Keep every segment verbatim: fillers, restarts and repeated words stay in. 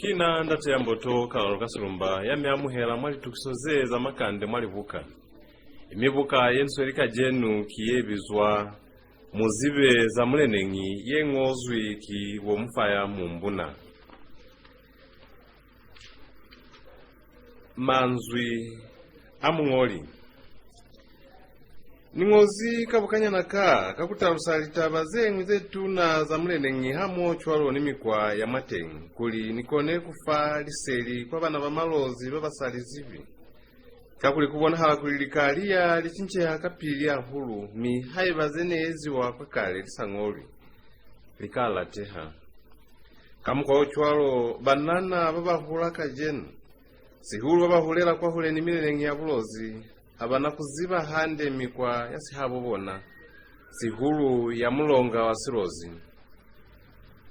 Ki na ndate ya mboto Kalalo Kasilumba ya mi amuhela mwa litukiso ze za makande mwa libuka. Imibuka ye nsweli kacenu ki ye bizwa Mu zibe za muleneñi ye ñozwi ki bo Mufaya Mumbuna. Manzwi a muñoli. Ni ñozi kabukanyana ka, ka ku talusa litaba ze ñwi ze tuna za muleneñi hamoho cwalo ni mikwa ya mwateñi, kuli ni kone ku fa liseli kwa bana ba Malozi ba ba sa li zibi. Kakuli ku bonahala kuli lika li ya li cinceha kapili hahulu, mi haiba ze ne eziwa kwa kale li sa ñolwi, li ka lateha. Ka mukwa o cwalo, banana ba ba hula kacenu, sihulu ba ba hulela kwahule ni mileneñi ya Bulozi, ha ba na ku ziba hande mikwa ya sihabo bona, sihulu ya mulonga wa Silozi.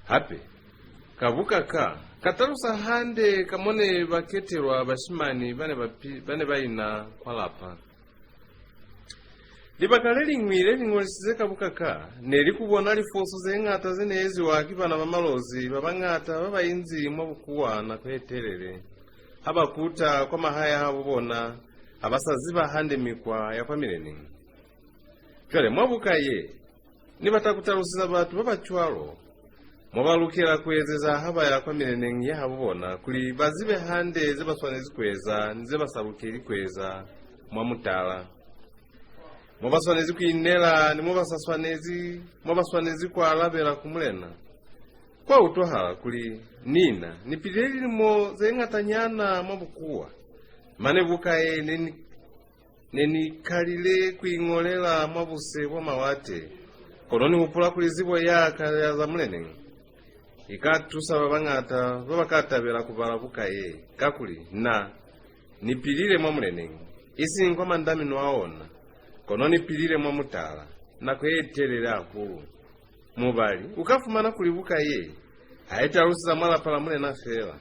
Hape, kabuka ka, ka talusa hande ka mo ne ba ketelwa bashimani ba ne ba pi-, ba ne ba ina kwa lapa. Libaka le liñwi le li ñolisize kabuka ka, ne li ku bona lifoso ze ñata ze ne eziwa ki bana ba Malozi ba bañata ba ba inzi mwa bukuwa nako ye telele. Ha ba kuta kwa mahae a habo bona, ha ba sa ziba hande mikwa ya kwa mileneñi. Cwale, mwa buka ye, ni bata ku taluseza batu ba ba cwalo mo ba lukela ku ezeza ha ba ya kwa mileneñi ya habo bona, kuli ba zibe hande ze ba swanezi ku eza ni ze ba sa lukeli ku eza mwa mutala, mo ba swanezi ku inela ni mo ba sa swanezi, mo ba swanezi ku alabela ku Mulena. Kwa utwahala kuli ni na ni pilile lilimo ze ñatanyana mwa bukuwa, mane buka ye ne ni Ne ni kalile ku iñolela mwa buse bwa mawate, kono ni hupula kuli zibo ya ka ya za muleneñi i ka tusa ba bañata ba ba ka tabela ku bala buka ye, kakuli na ni pilile mwa muleneñi, isiñi kwa mandamino a ona, kono ni pilile mwa mutala, nako ye telele hahulu. Mubali u ka fumana kuli buka ye ha i talusi za mwa lapa la mulena fela,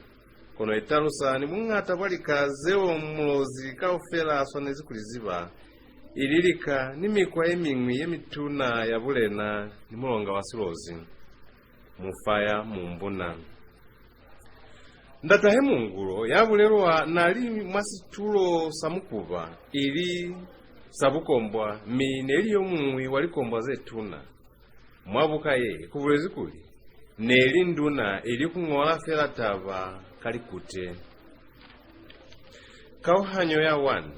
kono i talusa ni buñata bwa lika zeo Mulozi kaufela a swanezi ku li ziba, ili lika ni mikwa ye miñwi ye mituna ya bulena ni mulonga wa Silozi. Mufaya Mumbuna. Ndatahe Mungulo ya bulelwa na li mwa situlo sa mukuba, ili sa bukombwa, mi ne li yo muñwi wa likombwa ze tuna. Mwa buka ye, ku bulezwi kuli, ne li nduna ili ku ñola fela taba ka likute. Kauhanyo ya one,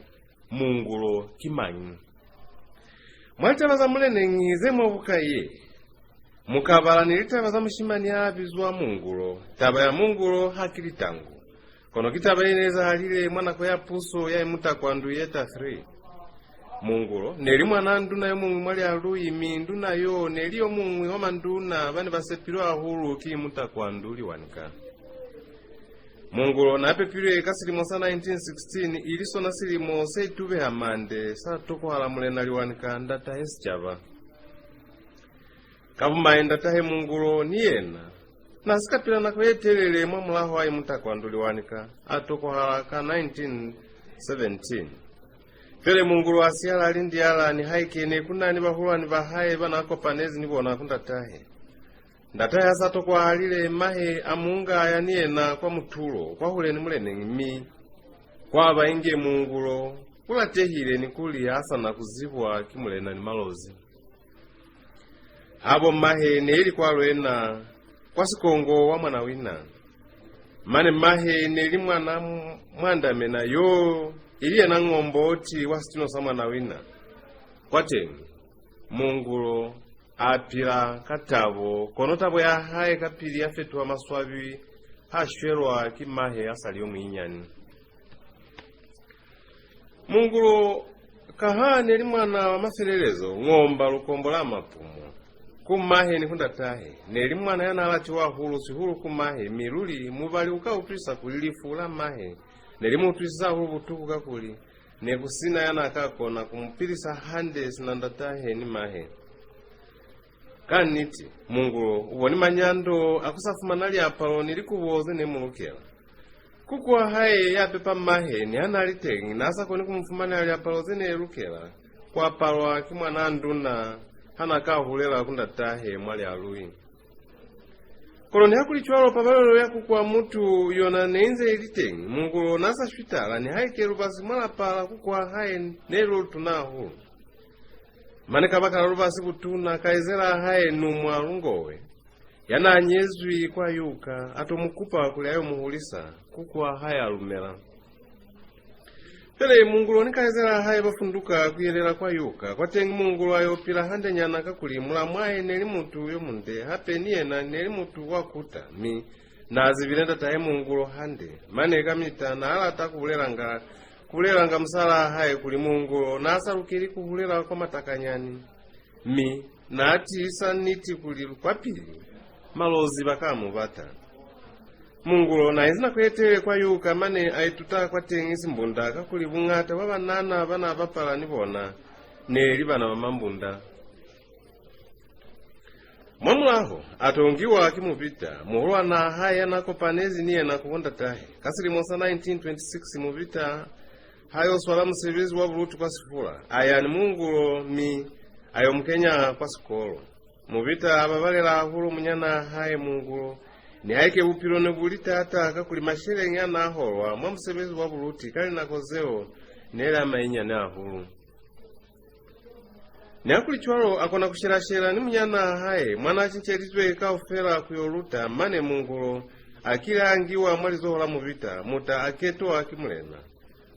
Mungulo ki mañi? Mwa litaba za muleneñi ze mwa buka ye, mu ka bala ni litaba za mushimani ya bizwa Mungulo. Taba ya Mungulo ha ki litangu. Kono ki taba ye ne ezahalile mwa nako ya puso ya Imutakwandu ye ta three. Mungulo ne li mwanaa nduna yo muñwi mwa Lialui, mi nduna yo ne li yo muñwi wa manduna ba ne ba sepilwe hahulu ki Imutakwandu Liwanika. Mungulo n'a pepilwe ka silimo sa nineteen sixteen, ili sona silimo se itubeha mande sa tokohala Mulena Liwanika, ndatahe sicaba. Ka bumai, ndatahe Mungulo ni yena n'a si ka pila nako ye telele mwa mulaho wa Imutakwandu Liwanika, a tokohala ka nineteen seventeen. Pele Mungulo a siyala a li ndiyala, nihaike ne ku na ni bahulwani ba hae ba n'a kopanezi ni bona ku ndatahe. Ndatahe ha s'a tokwahalile, mahe a mu nga a ya ni yena kwa mutulo, kwahule ni muleneñi, mi kwa ba inge Mungulo u latehile ni kuli ha sa na ku zibwa ki Mulena ni Malozi. Habo mahe ne ili kwa Lwena, kwa Sikongo wa Mwanawina. Mane mahe ne li mwana m-, Mwandamena yo, ili yena Ngomboti wa sitino sa Mwanawina. Kwateñi, Mungulo a pila ka tabo, kono tabo ya hae kapili ya fetuha maswabi ha shwelwa ki mahe a sa li yo munyinyani. Mungulo, ka ha ne li mwana wa mafelelezo, Ngomba, lukombo la mapumo, ku mahe ni ku ndatahe. Ne li mwana ya n'a latiwa hahulu, sihulu ku mahe, mi luli mubali u ka utwisisa kuli lifu la mahe ne li mu utwisisa hahulu butuku, kakuli ne ku si na ya n'a ka kona ku mu pilisa hande sina ndatahe ni mahe. Ka niti, Mungulo u boni manyando a ku sa fumana liapalo ni likubo ze ne mu lukela. Kuku wa hae ya pepa mahe niha n'a li teñi, n'a sa koni ku mu fumanela liapalo ze ne lukela ku apalwa ki mwanaa nduna ha n'a ka hulela ku ndatahe mwa Lialui. Kono nihakulicwalo, pabalelo ya kuku wa mutu yona ne inze ili teñi. Mungulo n'a sa shwitala, nihaike lubasi mwa lapa la kuku wa hae ne lu lu tuna hahulu. Mane kabakala lubasi butuna, kaizelaa hae Numwa Lungowe, ya n'a nyezwi kwa Yuka, a to mu kupa kuli a yo mu hulisa. Kuku wa hae a lumela. Pele Mungulo ni kaizelaa hae ba funduka ku yelela kwa Yuka. Kwateñi Mungulo a yo pila handenyana, kakuli mulamwae ne li mutu yo munde, hape ni yena ne li mutu wa kuta, mi n'a zibile ndatahe Mungulo hande. Mane kamita n'a lata ku bulelanga, ku bulelanga musalaa hae kuli Mungulo n'a sa lukeli ku hulela kwa matakanyani. Mi n'a tiisa niti kuli kwapili Malozi ba ka mu bata. Mungulo n'a inzi nako ye telele kwa Yuka, mane a ituta kwateñi Simbunda, kakuli buñata bwa banana ba n'a bapala ni bona ne li bana ba Mambunda. Mwamulaho, a tongiwa ki Mubita, muhulwanaa hae ya n'a kopanezi ni yena ku bondatahe. Ka silimo sa nineteen twenty-six, Mubita ha yo swala musebezi wa buluti kwa Sefula, a ya ni Mungulo, mi a yo mu kenya kwa sikolo. Mubita a babalela hahulu munyanaa hae Mungulo, nihaike bupilo ne bu li taata, kakuli masheleñi a n'a holwa mwa musebezi wa buluti ka linako zeo ne li a mainyani hahulu. Nihakulicwalo, a kona ku shela-shela ni munyanaa hae mwa n'a cincelizwe kaufela ku yo luta, mane Mungulo a kile a ngiwa mwa lizoho la Mubita, muta a ketwa ki mulena.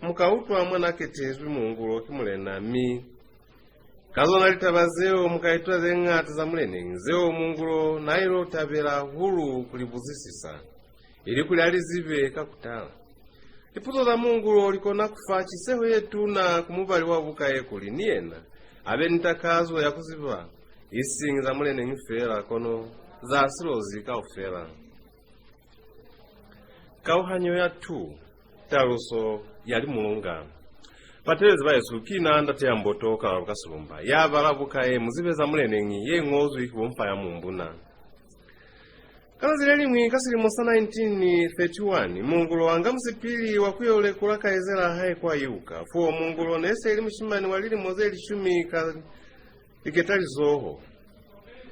Mu ka utwa mwa n'a ketezwi Mungulo ki mulena, mi ka zona litaba zeo mu ka itwa ze ñata za muleneñi zeo Mungulo n'a ilo tabela hahulu ku li buzisisa, ilikuli a li zibe ka ku tala. Lipuzo za Mungulo li kona ku fa ciseho ye tuna ku mubali wa buka ye, kuli ni yena a be ni takazo ya ku ziba, isiñi za muleneñi feela, kono za Silozi kaufela. Kauhanyo ya two, taluso ya Limulunga. Batelezi ba hesu, ki na Ndate ya Mboto Kalalu Kasilumba, ya bala buka ye, Mu zibe za muleneñi, ye ñozwi ki bo Mfaya Mumbuna. Ka zazi le liñwi ka silimo sa nineteen thirty-one, Mungulo a nga musipili wa ku yo lekula kaizelaa hae kwa Yuka. Fo Mungulo ne se li mushimani wa lilimo ze lishumi ka liketalizoho.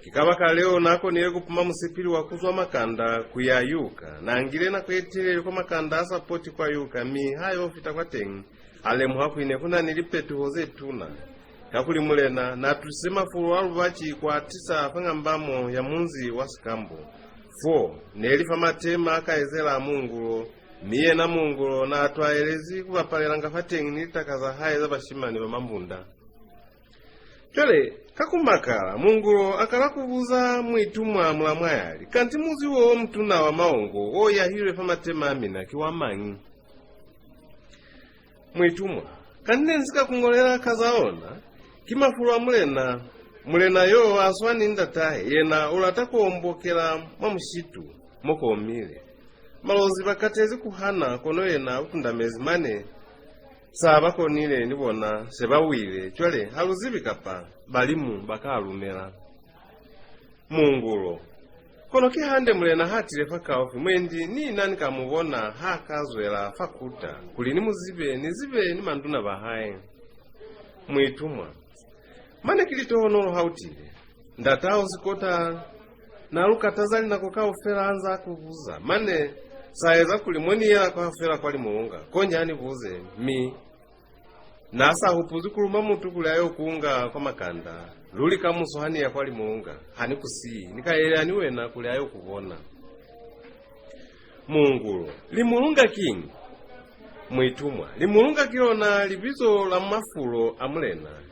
Ki kabakaleo n'a konile ku puma musipili wa ku zwa Makanda ku ya Yuka. N'a ngile nako ye telele kwa Makanda a sa poti kwa Yuka, mi ha yo fita kwateñi, a lemuha kuli ne ku na ni lipetuho ze tuna, kakuli mulena n'a tusize mafulo a lubaci ku a tisa fa ngambamo ya munzi wa Sikambo. Fo ne li fa matema a kaizela a Mungulo, mi yena Mungulo n'a twaelezi ku bapalelanga fateñi ni litaka za hae za bashimani ba Mambunda. Cwale, ka ku makala, Mungulo a kala ku buza Muitumwa mulamwae a li, "Kanti munzi wo o mutuna wa Maongo o yahilwe fa matema a mina ki wa mañi?" Muitumwa, "Kanti ne ni si ka ku ñolela ka za ona, ki mafulo a mulena. Mulena yo a swa ni ndatahe, yena u lata ku ombokela mwa mushitu mo ku omile. Malozi ba katezi ku hana, kono yena u tundamezi mane. Sa ba konile ni bona se ba wile, cwale ha lu zibi kapa balimu ba ka lumela." Mungulo, "Kono ki hande mulena ha tile fakaufi, mwendi ni na ni ka mu bona ha ka zwela fa kuta, kuli ni mu zibe, ni zibe ni manduna ba hae." Muitumwa, "Mane ki litohonolo ha u tile. Ndataho Sikota na lu kataza linako kaufela a nza ku buza, mane sa eza kuli mo ni yela kaufela kwa Limulunga, konji a ni buze, mi na sa hupuzi ku luma mutu kuli a yo ku nga kwa Makanda. Luli kamuso ha ni ya kwa Limulunga, ha ni ku siyi, ni ka yela ni wena kuli a yo ku bona." Mungulo, "Limulunga kiñi?" Muitumwa, "Limulunga ki lona libizo la mafulo a mulena.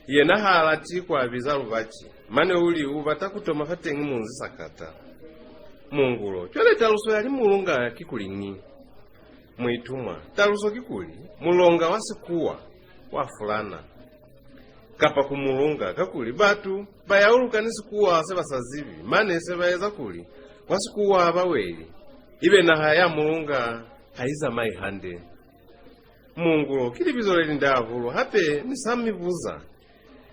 Yena ha lati ku a biza Lubaci, mane u li u bata ku toma fateñi munzi sakata." Mungulo, "Cwale taluso ya Limulunga ki kuliñi?" Muitumwa, "Taluso kikuli, mulonga wa Sikuwa wa fulana, kapa ku mu lunga, kakuli batu ba yauluka ni Sikuwa se ba sa zibi, mane se ba eza kuli kwa Sikuwa ba weli, ibe naha ya Mulunga ha i zamayi hande." Mungulo, "Ki libizo le linde hahulu, hape ni sa mi buza,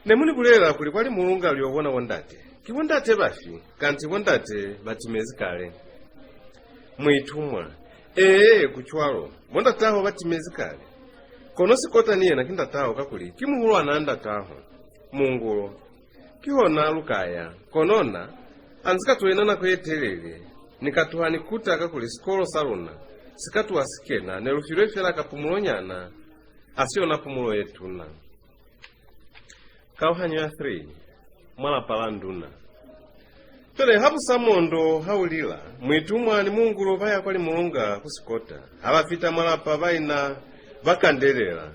ne mu ni bulelela kuli kwa Limulunga lu yo bona bo ndate. Ki bo ndate bafi, kanti bo ndate ba timezi kale?" Muitumwa, "Ee, ku cwalo. Bo ndataho ba timezi kale. Kono Sikota ni yena ki ndataho, kakuli ki muhulwanaa ndataho." Mungulo, "Kihona lu ka ya. Kono na, ha nzi ka to ina nako ye telele. Ni ka tuha ni kuta kakuli sikolo sa luna si ka tuha si kena, ne lu filwe fela kapumulonyana, ha si yona pumulo ye tuna. Kauhanyo ya three, mwa lapa la nduna. Cwale ha busa mondo ha u lila, Muitumwa ni Mungulo ba ya kwa Limulunga ku sikota. Ha ba fita mwa lapa ba ina ba kandelela.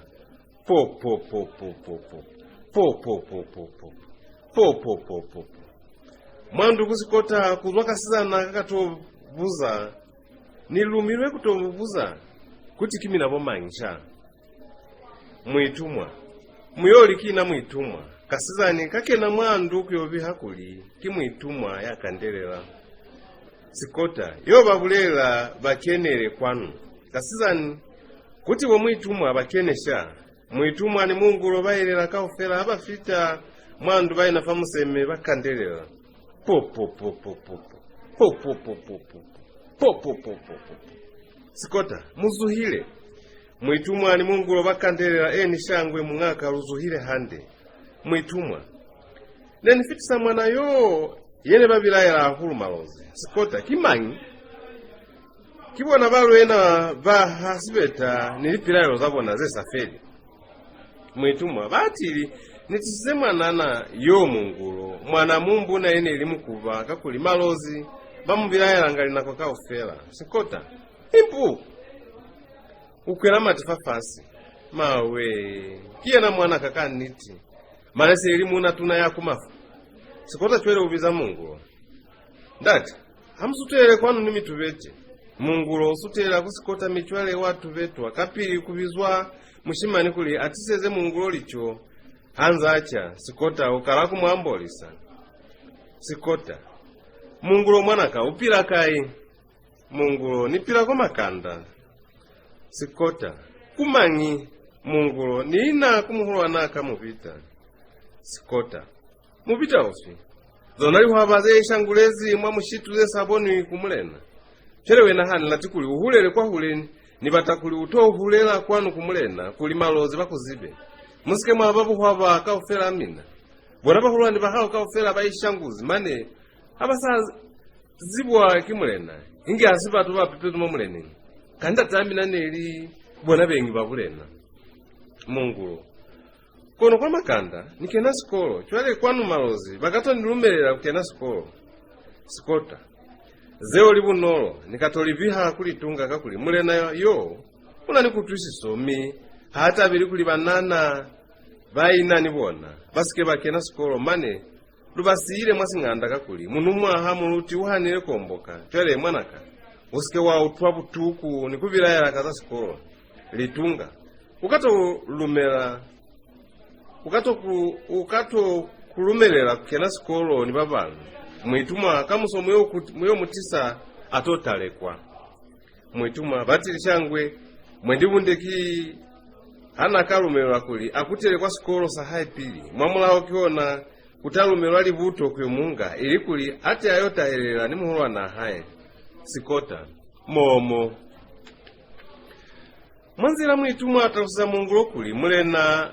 Po, po, po, po, po, po. Po, po, po, po, po. Po, po, po, po, po. Mwa ndu ku sikota ku zwa kasizana ka ka to buza, Ni lumilwe ku to mu buza kuti ki mina bo mañi sha? Muitumwa. Mu yo li ki na muitumwa. Kasizani ka kena mwa ndu ku yo biha kuli ki muitumwa ya kandelela. Sikota. Yo ba bulela ba kenele kwanu. Kasizani, kuti bo muitumwa ba kene sha. Muitumwa ni Mungulo ba yelela kaufela ha ba fita mwa ndu ba ina fa museme ba kandelela. Po, po, po, po, po, po. Po, po, po, po, po, po. Po, po, po, po, po, po. Sikota, mu zuhile. Muitumwa ni Mungulo ba kandelela, eni shangwe muñaka lu zuhile hande. Muitumwa. Ne ni fitisa mwana yo, ye ne ba bilaela hahulu Malozi. Sikota, ki mañi? Ki bona ba lwena ba ha Sibeta ni lipilaelo za bona ze sa feli. Muitumwa, batili, ni tisize mwanana yo Mungulo, mwana mumbuna ye ne li mukuba, kakuli Malozi ba mu bilaelanga linako kaufela. Sikota, impu! U kwela mati fafasi. Mawe, ki yena mwanaka ka niti. Mane se li muuna tuna ya ku mafu. Sikota cwale u biza Mungulo. Ndate, ha mu sutelele kwanu ni mi tubete. Mungulo u sutelela ku Sikota mi cwale wa tubetwa. Kapili ku bizwa mushimani kuli a tiseze Mungulo lico. Ha nza ca, Sikota u kala ku mu ambolisa. Sikota. Mungulo mwanaka, u pila kai? Mungulo, ni pila kwa Makanda. Sikota. Ku mañi? Mungulo, ni ina ku muhulwanaa ka Mubita. Sikota. Mubita ufi? Zona lihwaba ze ishangulezi mwa mushitu ze sa bonwi ku mulena. Cwale wena ha ni lati kuli u hulele kwahule, ni bata kuli u to hulela kwanu ku mulena, kuli Malozi ba ku zibe. Mu si ke mwa ba buhwaba kaufela mina. Bona bahulwani ba hao kaufela ba ishanguzi, mane ha ba sa zibwa ki mulena, inge ha si batu ba pepezwi mwa muleneñi. Ka ndate a mina ne li bona beñi ba bulena. Mungulo. Kono kwa Makanda, ni kena sikolo, cwale kwanu Malozi ba ka to ni lumelela ku kena sikolo. Sikota. Zeo li bunolo, ni ka to li biha ku Litunga kakuli mulena yo u na ni kutwisiso, mi ha tabeli kuli banana ba ina ni bona ba si ke ba kena sikolo, mane lu ba siile mwa singanda kakuli munumwa ha muluti u hanile ku omboka. Cwale, mwanaka, u si ke wa utwa butuku ni ku bilaela ka za sikolo. Litunga, u ka to lumela, u ka to ku, u ka to ku lumelela ku kena sikolo ni ba bañwi. Muitumwa, kamuso mu yo ku, mu yo mu tisa, a to talekwa. Muitumwa, batili shangwe, mwendi bunde ki ha na ka lumelwa kuli a kutele kwa sikolo sa hae pili. Mwamulaho ki ona ku ta lumelwa libuto ku yo mu nga, ilikuli a te a yo tahelela ni muhulwanaa hae. Sikota. Momo. Mwa nzila Muitumwa a taluseza Mungulo kuli mulena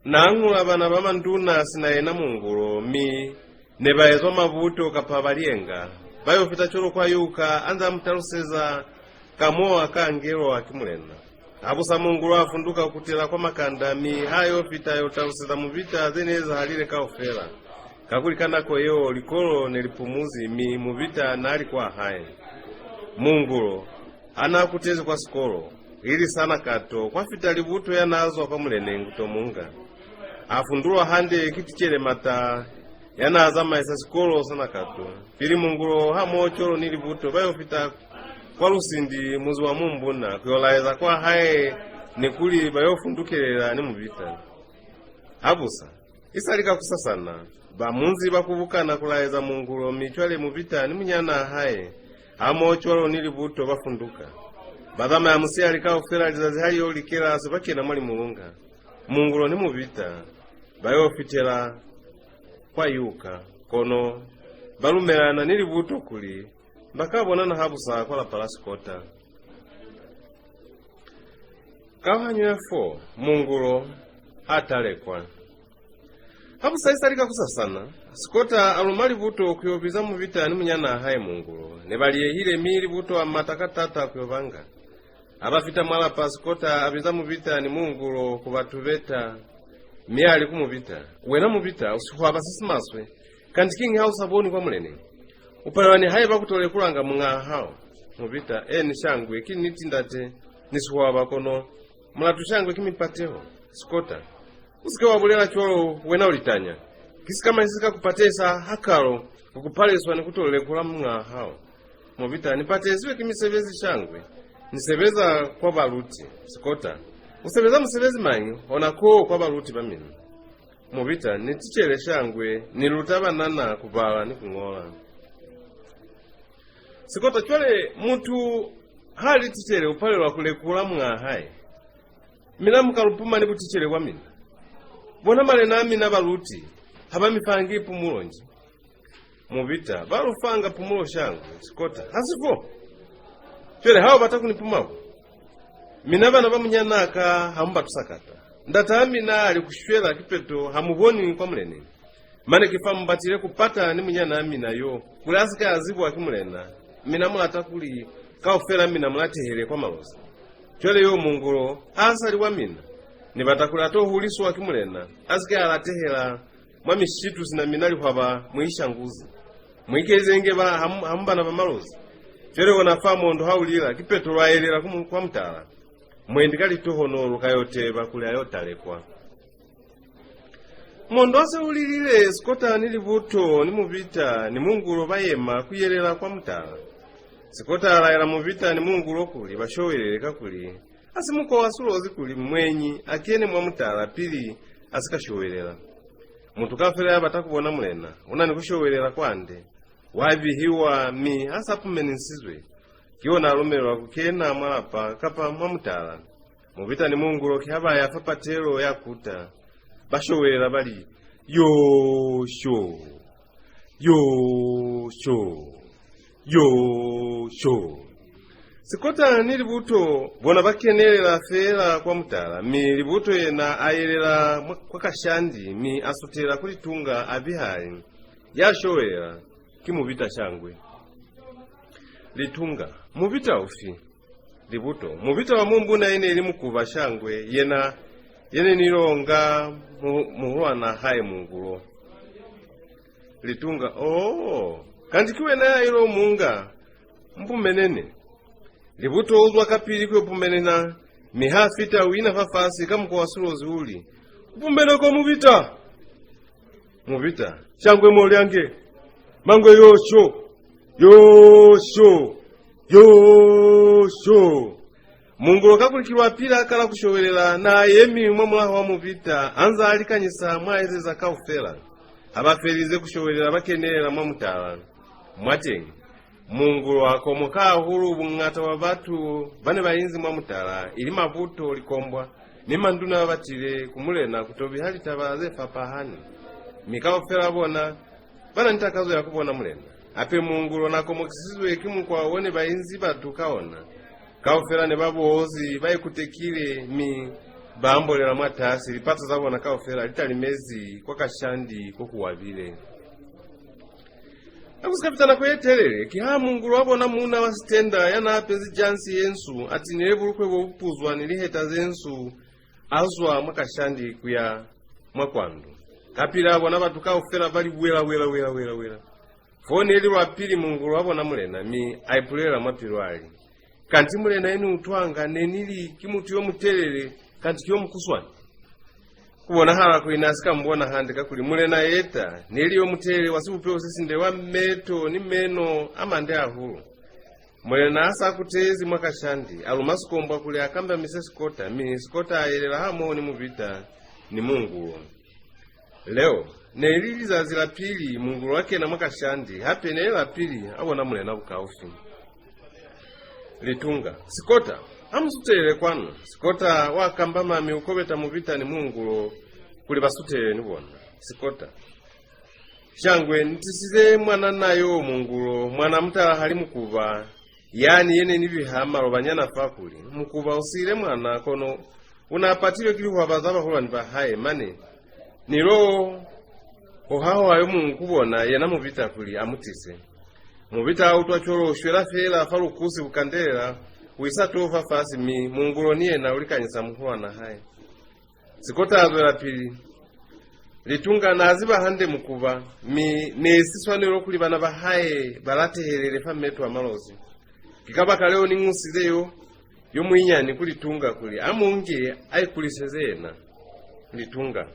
na añula bana ba manduna sina yena Mungulo, mi ne ba ezwa mabuto kapa balyenga. Ba yo fita cwalo kwa Yuka, a nza mu taluseza ka mo a ka ngelwa ki mulena. Habusa Mungulo a funduka ku kutela kwa Makanda, mi ha yo fita yo taluseza Mubita ze ne ezahalile kaufela. Kakuli ka nako yeo likolo ne li pumuzi, mi Mubita na li kwa hae. Mungulo, ha na kutezi kwa sikolo, ili sa Nakato, kwa fita libuto ya na zwa kwa muleneñi ku to mu nga. A fundulwa hande ki ticele Mata ya na zamaisa sikolo sa Nakato. Pili Mungulo hamoho cwalo ni libuto ba yo fita kwa Lusindi, muzi wa Mumbuna, ku yo laeza kwa hae ni kuli ba yo fundukelela ni Mubita. Habusa, isali kakusasana, ba munzi ba kubukana ku laeza Mungulo, mi cwale Mubita ni munyanaa hae, hamoho cwalo ni libuto ba funduka. Ba zamaya musihali kaufela, lizazi ha li yo likela se ba kena mwa Limulunga. Mungulo ni Mubita ba yo fitela kwa Yuka, kono ba lumelana ni libuto kuli ba ka bonana habusa kwa lapa la Sikota. Kauhanyo ya four, Mungulo a talekwa. Ha bu sa isali kakusasana, Sikota a luma Libuto ku yo biza Mubita ni munyanaa hae Mungulo. Ne ba liyehile, mi Libuto a mata ka taata ku yo ba nga. Ha ba fita mwa lapa, Sikota a biza Mubita ni Mungulo ku ba tubeta, mi a li ku Mubita, "Wena Mubita, u sihwaba se si maswe. Kanti kiñi ha u sa boni kwa muleneñi? U palelwa nihaiba ku to lekulanga muñaa hao." Mubita, "Eni shangwe, ki niti ndate, ni sihwaba, kono mulatu shangwe ki mipateho." Sikota, "U si ke wa bulela cwalo, wena u litanya. Ki sikamañi se si ka ku patehisa hakalo ku ku palelwa ni ku to lekula muñaa hao?" Mubita, "Ni patehizwe ki misebezi shangwe. Ni sebeza kwa baluti." Sikota, "U sebeza musebezi mañi ona koo kwa baluti ba mina?" Mubita, "Ni ticele shangwe, ni luta banana ku bala ni ku ñola." Sikota, "Cwale mutu ha li ticele u palelwa ku lekula muñaa hae. Mina mu ka lu puma ni buticele bwa mina. Bona malena a mina baluti ha ba mi fangi pumulo nji?" Mubita, "Ba lu fanga pumulo shangwe." Sikota, "Ha si fo. Cwale ha u bata ku ni puma bo? Mina bana ba munyanaa ka ha mu ba tusa kata. Ndataa mina a li ku shwela kipeto ha mu boni kwa muleneñi. Mane ki fa mu batile ku pata ni munyanaa mina yo, kuli a si ka zibwa ki mulena. Mina mu lata kuli kaufela mina mu latehele kwa Malozi. Cwale yo Mungulo ha sa li wa mina. Ni bata kuli a to huliswa ki mulena, a si ke a latehela mwa mishitu sina mina lihwaba mu ishanguzi. Mu ikelize inge ba ha mu, ha mu bana ba Malozi. Cwale ona fa mondo ha u lila, kipeto lwa yelela ku mu, kwa mutala. Mwendi ka litohonolo lu ka yo teba kuli a yo talekwa." Mondo ha se u lilile, Sikota ni Libuto ni Mubita ni Mungulo ba yema ku yelela kwa mutala. Sikota a laela Mubita ni Mungulo kuli ba showelele, kakuli ha si mukwa wa Silozi kuli muenyi a kene mwa mutala pili a si ka showelela. Mutu kaufela ya bata ku bona mulena u na ni ku showelela kwande. Wa bihiwa, mi ha sa pumenisizwe, ki ona a lumelelwa ku kena mwa lapa kapa mwa mutala. Mubita ni Mungulo ki ha ba ya fa patelo ya kuta. Ba showelela ba li, "Yo sho! Yo sho! Yo sho!" Sikota ni Libuto bona ba kenelela feela kwa mutala, mi Libuto yena a yelela mwa, kwa kashandi, mi a sutela ku Litunga, a biha a li, "Ya showelela ki Mubita shangwe." Litunga, "Mubita ufi?" Libuto, "Mubita wa mumbuna ye ne li Mukuba shangwe, yena ye ne ni longa mu, muhulwanaa hae Mungulo." Litunga, "Oh, kanti ki wena ya ilo munga? Mpumenene." Libuto u zwa kapili ku yo pumenena, mi ha fita u ina fafasi ka mukwa wa Silozi u li, "Ku pumene ko, Mubita!" Mubita, "Shangwe mo lyange! Mangwe yo sho! Yo sho! Yo sho!" Mungulo kakuli ki lwa pili a kala ku showelela, na yemi mwa mulaho wa Mubita, a nza a likanyisa mwa ezeza kaufela. Ha ba felize ku showelela, ba kenelela mwa mutala. Mwateñi, Mungulo a komoka hahulu buñata bwa batu ba ne ba inzi mwa mutala, ili mabuto, likombwa, ni manduna ba ba tile ku mulena ku to biha litaba ze fapahani. Mi kaufela bona ba na ni takazo ya ku bona mulena. Hape Mungulo na komokisizwe ki mukwa wo ne ba inzi batu ka ona. Kaufela ne ba bozi, ba ikutekile, mi ba ambolela mwatasi, lipata za bona kaufela li talimezi kwa kashandi ko ku wabile. Ha ku si ka fita nako ye telele, kiha Mungulo a bona muuna wa sitenda ya na apezi jansi ye nsu, a tinile bulukwe bo bu puzwa ni liheta ze nsu, a zwa mwa kashandi ku ya mwa kwandu. Kapili a bona batu kaufela ba li wela, wela, wela, wela, wela. Fo ne li lwa pili Mungulo a bona mulena, mi a ipulela mwa pilu a li, "Kanti mulena ye ni utwanga ne ni li ki mutu yo mutelele, kanti ki yo mukuswani?" Ku bonahala kuli na si ka mu bona hande, kakuli mulena yeta ne li yo mutelele, wa sibupeho se sinde, wa meto ni meno a mande hahulu. Mulena ha sa kutezi mwa kashandi, a luma sikombwa kuli a kambamise Sikota, mi Sikota a yelela hamoho ni Mubita ni Mungulo. Leo ne li lizazi la pili Mungulo a kena mwa kashandi, hape ne li la pili a bona mulena bukaufi. Litunga, "Sikota, ha mu sutelele kwanu." Sikota wa kambama mi u kobeta Mubita ni Mungulo kuli ba sutelele ni bona. Sikota, "Shangwe, ni tisize mwanana yo Mungulo, mwana mutalahali Mukuba, yani ye ne ni biha malobanyana fa kuli, Mukuba u siile mwana, kono u na patilwe ki lihwaba za bahulwani ba hae, mane ni lo Hohahoha yo muñwi ku bona, yena Mubita, kuli a mu tise. Mubita a utwa cwalo, u shwela feela fa lukusi, u kandelela, u isa toho fafasi, mi Mungulo ni yena u likanyisa muhulwan'a hae. Sikota a zwelapili. Litunga n'a ziba hande Mukuba, mi ne si swanelo kuli bana ba hae ba latehelele fa meto a Malozi. Ki kabakaleo ni ñusile yo, yo muinyani ku Litunga kuli a mu nge a ikuliseze yena. Litunga.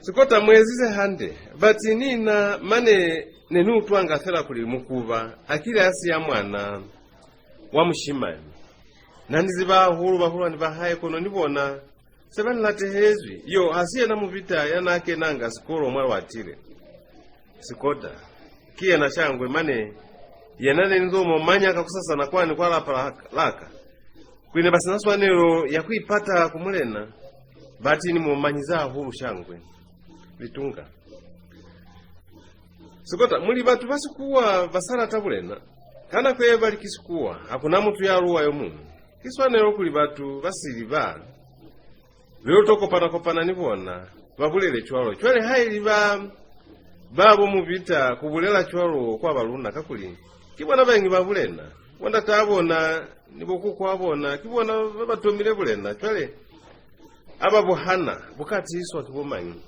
Sikota, mu ezize hande, bati ni na mane ne ni utwanga fela kuli Mukuba a kile a siya mwana wa mushimani. Na ni ziba hahulu bahulwani ba hae, kono ni bona se ba ni latehezwi. Yo, ha si yena Mubita ya n'a kenanga sikolo mwa Lwatile? Sikota. Ki yena shangwe, mane yena ne ni zo mu omanya kakusasana kwani kwa lapa la, la ka. Kuli ne ba si na swanelo ya ku ipata ku mulena, bati ni mu omanyize hahulu shangwe. Litunga. Sikota, mu li batu ba sikuwa ba sa lata bulena. Ka nako ye ba li ki sikuwa, ha ku na mutu ya luwa yo muñwi. Ki swanelo kuli batu ba sili ba be lu to kopana-kopana ni bona, ba bulele cwalo. Cwale haili ba, ba bo Mubita ku bulela cwalo kwa ba luna, kakuli ki bona bañi ba bulena. Bo ndataa bona ni bo kukwaa bona ki bona ba ba tomile bulena. Cwale a ba bu hana, bu ka tiiswa ki bo mañi?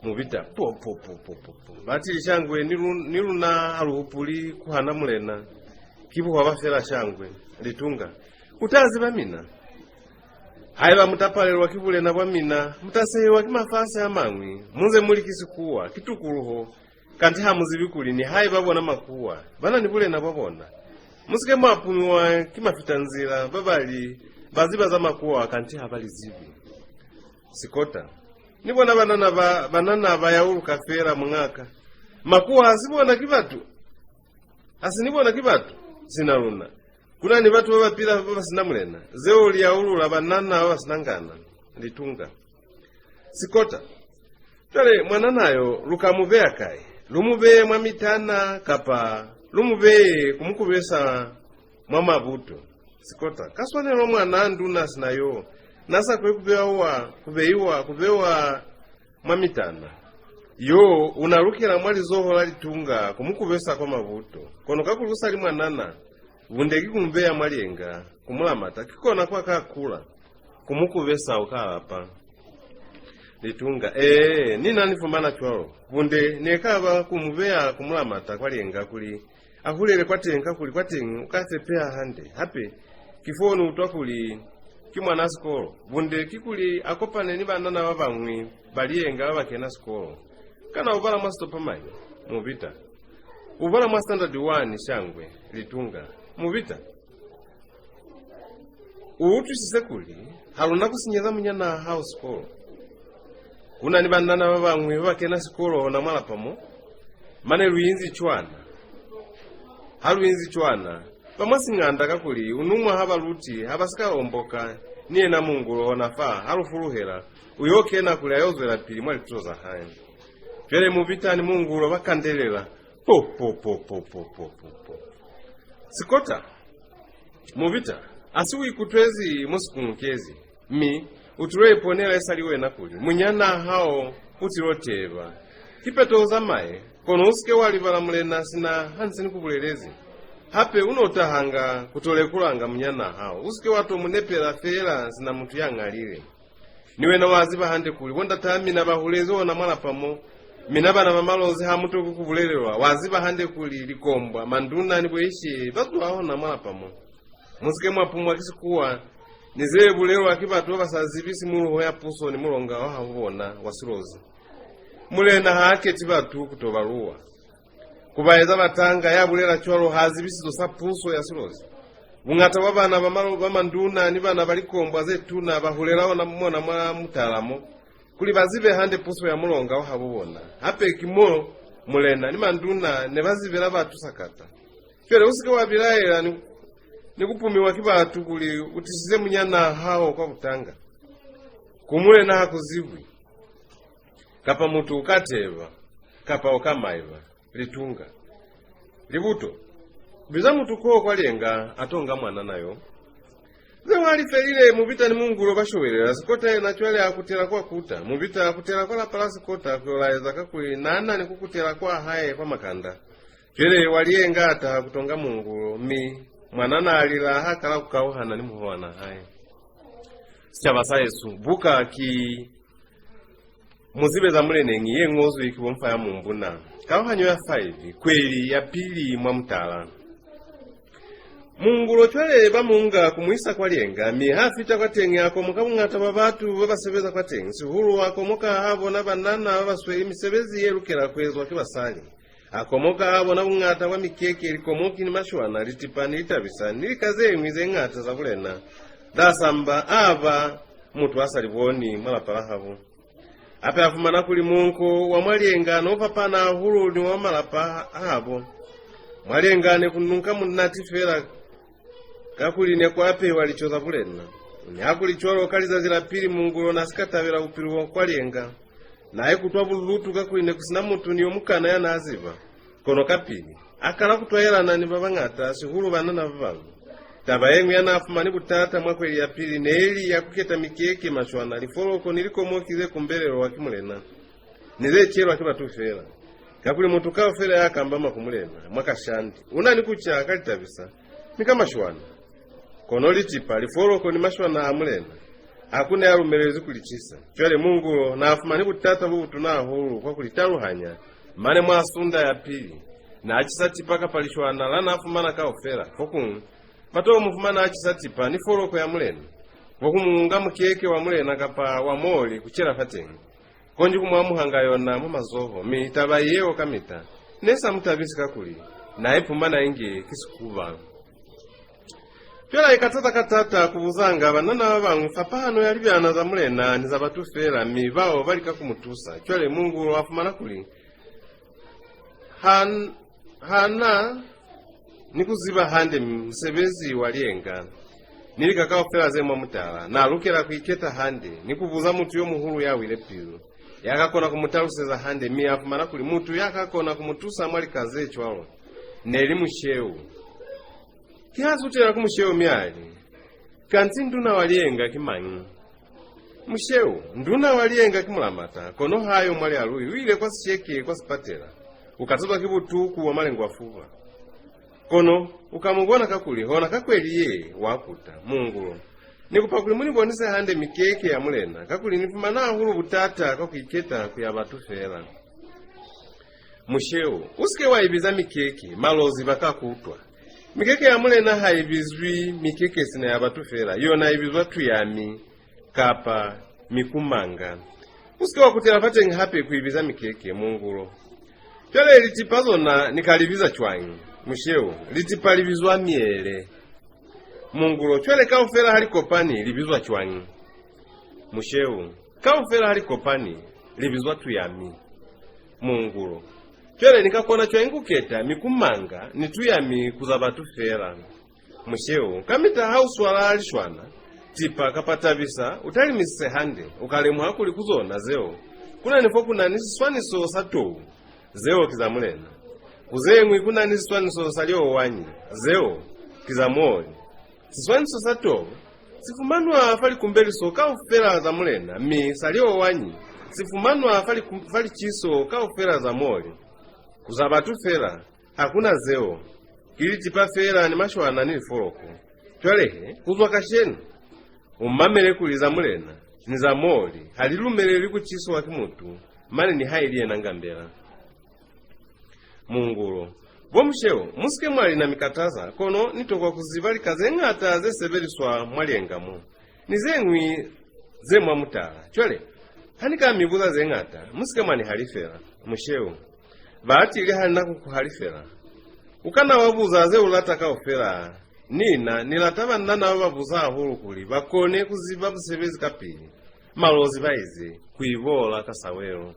Mubita. Po, po, po, po, po, po. Batili shangwe, ni lu-, ni luna ha lu hupuli ku hana mulena. Ki buhwaba fela shangwe. Litunga. Ku ta ziba mina. Haiba mu ta palelwa ki bulena bwa mina, mu ta sehiwa ki mafasi a mañwi. Mu nze mu li ki sikuwa, ki tukuluho. Kanti ha mu zibi kuli nihaiba bona makuwa ba na ni bulena bwa bona. Mu si ke mwa pumiwa ki mafitanzila ba ba li ba ziba za makuwa kanti ha ba li zibi. Sikota. Ni bona banana ba, banana ba yauluka feela, muñaka. Makuwa ha si bona ki batu. Ha si ni bona ki batu, sina luna. Ku na ni batu ba ba pila ba ba si na mulena. Zeo li yaulula banana ba ba si na ngana. Litunga. Sikota. Cwale, mwanana yo, lu ka mu beya kai? Lu mu beye mwa mitana, kapa lu mu beye ku mu kubesa mwa mabuto? Sikota. Ka swanelo mwanaa nduna sina yo, na sa kwe ku bewa, ku beiwa, ku bewa mwa mitana. Yo, u na lukela mwa lizoho la Litunga ku mu kubesa kwa mabuto. Kono kakuli u sa li mwanana, bunde ki ku mu beya mwa lienga, ku mu lamata, ki kona kwa ka kula, ku mu kubesa u ka lapa. Litunga. Ee, ni na ni fumana cwalo. Bunde ne ka ba ku mu beya ku mu lamata kwa lienga kuli a hulele kwateñi, kakuli kwateñi u ka sepeha hande. Hape, ki fo ni utwa kuli ki mwanaa sikolo. Bunde kikuli a kopane ni banana ba bañwi ba lienga ba ba kena sikolo. Kana u bala mwa sitopa mañi? Mubita. U bala mwa standard one, shangwe. Litunga. Mubita. U utwisise kuli ha lu na ku sinyeza munyanaa hao sikolo. Ku na ni banana ba bañwi ba ba kena sikolo ona mwa lapa mo. Mane lu inzi cwana. Ha lu inzi cwana, ba mwa sing'anda, kakuli u numwa ha baluti ha ba si ka omboka, ni yena Mungulo ona fa ha lu fuluhela, u yo kena kuli a yo zwelapili mwa lituto za hae. Cwale Mubita ni Mungulo ba kandelela. Po, po, po. Sikota. Mubita, a si u ikutwezi mo si ku ngukezi, mi u tilo iponela isali wena kuli munyanaa hao u tilo teba. Kipeto u zamaye, kono u si ke wa libala mulena sina ha ni se ni ku bulelezi. Hape u no tahanga ku to lekulanga munyanaa hao, u si ke wa to mu nepela feela sina mutu ya ñalile. Ni wena wa ziba hande kuli bo ndataa mina ba hulezi ona mwa lapa mo. Mina bana ba Malozi ha mu tokwi ku bulelelwa. Wa ziba hande kuli likombwa, manduna ni boishe ba zwa ona mwa lapa mo. Mu si ke mwa pumwa ki sikuwa ni ze bulelwa ki batu ba ba sa zibi simuluho ya puso ni mulonga wa habo bona wa Silozi. Mulena ha keti batu ku to ba luwa. Ku ba eza batanga, ya bulela cwalo ha zibi sizo sa puso ya Silozi. Buñata bwa bana ba malo-, ba manduna ni bana ba likombwa ze tuna ba hulela ona mona mwa mutala mo, kuli ba zibe hande puso ya mulonga wa habo bona. Hape ki mo mulena ni manduna ne ba zibela batu sakata. Cwale u si ke wa bilaela ni, ni ku pumiwa ki batu kuli u tisize munyanaa hao kwa butanga. Ku mulena ha ku zibwi. Kapa mutu u ka teba, kapa u ka maiba. Litunga. Libuto. Biza mutu koo kwa lienga a to nga mwanana yo. Ze mwa li felile, Mubita ni Mungulo ba showelela. Sikota yena cwale a kutela kwa kuta. Mubita a kutela kwa lapa la Sikota ku yo laeza, kakuli n'a na ni ku kutela kwa hae kwa makanda. Cwale Walienga a taha ku tonga Mungulo, mi mwanana a lila ha kala ku kauhana ni muhulwan'a hae. Sicaba sa hesu, buka ki Mu zibe za muleneñi ye ñozwi ki bo Mfa ya Mumbuna. Kauhanyo ya five, kweli ya pili mwa mutala. Mungulo cwale ba mu nga ku mu isa kwa Lienga, mi ha fita kwateñi a komoka buñata bwa batu ba ba sebeza kwateñi, sihulu a komoka ha bona banana ba ba sweli misebezi ye lukela ku ezwa ki basali. A komoka ha bona buñata bwa mikeke, likomoki ni mashwana, litipa ni litabisa, ni lika ze ñwi ze ñata za bulena. Za samba, a ba mutu a sa li boni mwa lapa la habo. Hape a fumana kuli munko wa mwa Lienga no fapana hahulu ni wa malapa a habo. Mwa Lienga ne ku nunka munati fela, kakuli ne ku apehwa lico za bulena. Nihakulicwalo, ka lizazi la pili Mungulo n'a si ka tabela bupilo bwa kwa Lienga. N'a ikutwa bulutu, kakuli ne ku si na mutu ni yo mukana ya n'a ziba. Kono kapili, a kala ku twaelana ni ba bañata, sihulu banana ba bañwi. Taba ye ñwi ya n'a fumani butata mwa kweli ya pili ne li ya ku keta mikeke, mashwana, lifoloko ni likomoki ze kumbelelwa ki mulena, ni ze celwa ki batu fela. Kakuli mutu kaufela ya kambama ku mulena mwa kashandi u na ni ku ca ka litabisa ni ka mashwana. Kono litipa, lifoloko ni mashwana a mulena ha ku na ya lumelezwi ku li cisa. Cwale Mungulo n'a fumani butata bo butuna hahulu kwa ku li taluhanya. Mane mwa sunda ya pili, n'a cisa tipa kapa lishwana la n'a fumana kaufela. Fokuñwi, ba to mu fumana a cisa tipa ni foloko ya mulena, fo ku mu nga mukeke wa mulena kapa wa moli ku cela fateñi. Konji ku mu amuhanga yona mwa mazoho, mi taba yeo kamita ne sa mu tabisi, kakuli n'a ipumana inge ki sikuba. Cwale a ikataza ka taata ku buzanga banana ba bañwi fapahano ya libyana za mulena ni za batu fela, mi bao ba lika ku mu tusa. Cwale Mungulo a fumana kuli ha, ha na ni ku ziba hande musebezi wa Lienga ni lika kaufela ze mwa mutala. N'a lukela ku iketa hande ni ku buza mutu yo muhulu ya wile pilu, ya ka kona ku mu taluseza hande, mi a fumana kuli mutu ya ka kona ku mu tusa mwa lika ze cwalo ne li Musheu. Ki ha sutela ku Musheu mi a li, "Kanti nduna wa Lienga ki mañi?" "Musheu, nduna wa Lienga ki Mulamata, kono ha yo mwa Lialui, u ile kwa Sisheke kwa sipatela. U katazwa ki butuku bwa malengwafuba. Kono u ka mu bona kakuli hona ka kweli ye wa kuta." "Mungulo, ni kupa kuli mu ni bonise hande mikeke ya mulena, kakuli ni fumana hahulu butata kwa ku iketa ku ya batu fela." "Musheu, u si ke wa i biza mikeke, Malozi ba ka ku utwa. Mikeke ya mulena ha i bizwi mikeke sina ya batu fela, yona i bizwa tuyami, kapa mikumanga. U si ke wa kutela fateñi hape ku i biza mikeke, Mungulo." "Cwale litipa zona ni ka li biza cwañi?" "Musheu, litipa li bizwa miele." "Mungulo, cwale kaufela ha li kopani li bizwa cwañi?" "Musheu, kaufela ha li kopani li bizwa tuyami." "Mungulo, cwale ni ka kona cwañi ku keta mikumanga ni tuyami ku za batu fela?" "Musheu, kamita ha u swala lishwana, tipa kapa tabisa, u talimisise hande, u ka lemuha kuli ku zona zeo ku na ni fo ku na ni siswaniso sa tou. Zeo ki za mulena. Ku ze ñwi ku na ni siswaniso sa liowanyi. Zeo ki za moli. Siswaniso sa tou si fumanwa fa likumbeliso kaufela za mulena, mi sa liowanyi si fumanwa fa liku-, fa liciso kaufela za moli. Ku za batu fela, ha ku na zeo. Ki litipa fela ni mashwana ni lifoloko. Cwale he, ku zwa kashenu, u mamele kuli za mulena ni za moli ha li lumelelwi ku ciswa ki mutu, mane nihaili yena ngambela." "Mungulo, bo Musheu, mu si ke mwa li na mi kataza, kono ni tokwa ku ziba lika ze ñata ze sebeliswa mwa Lienga mo, ni ze ñwi ze mwa mutala. Cwale, ha ni ka mi buza ze ñata, mu si ke mwa ni halifela. Musheu, batili ha ni na ku ku halifela. U kana wa buza ze u lata kaufela. Ni na, ni lata banana ba ba buza hahulu kuli ba kone ku ziba musebezi kapili." Malozi ba ize, "Ku ibola ka sawelo."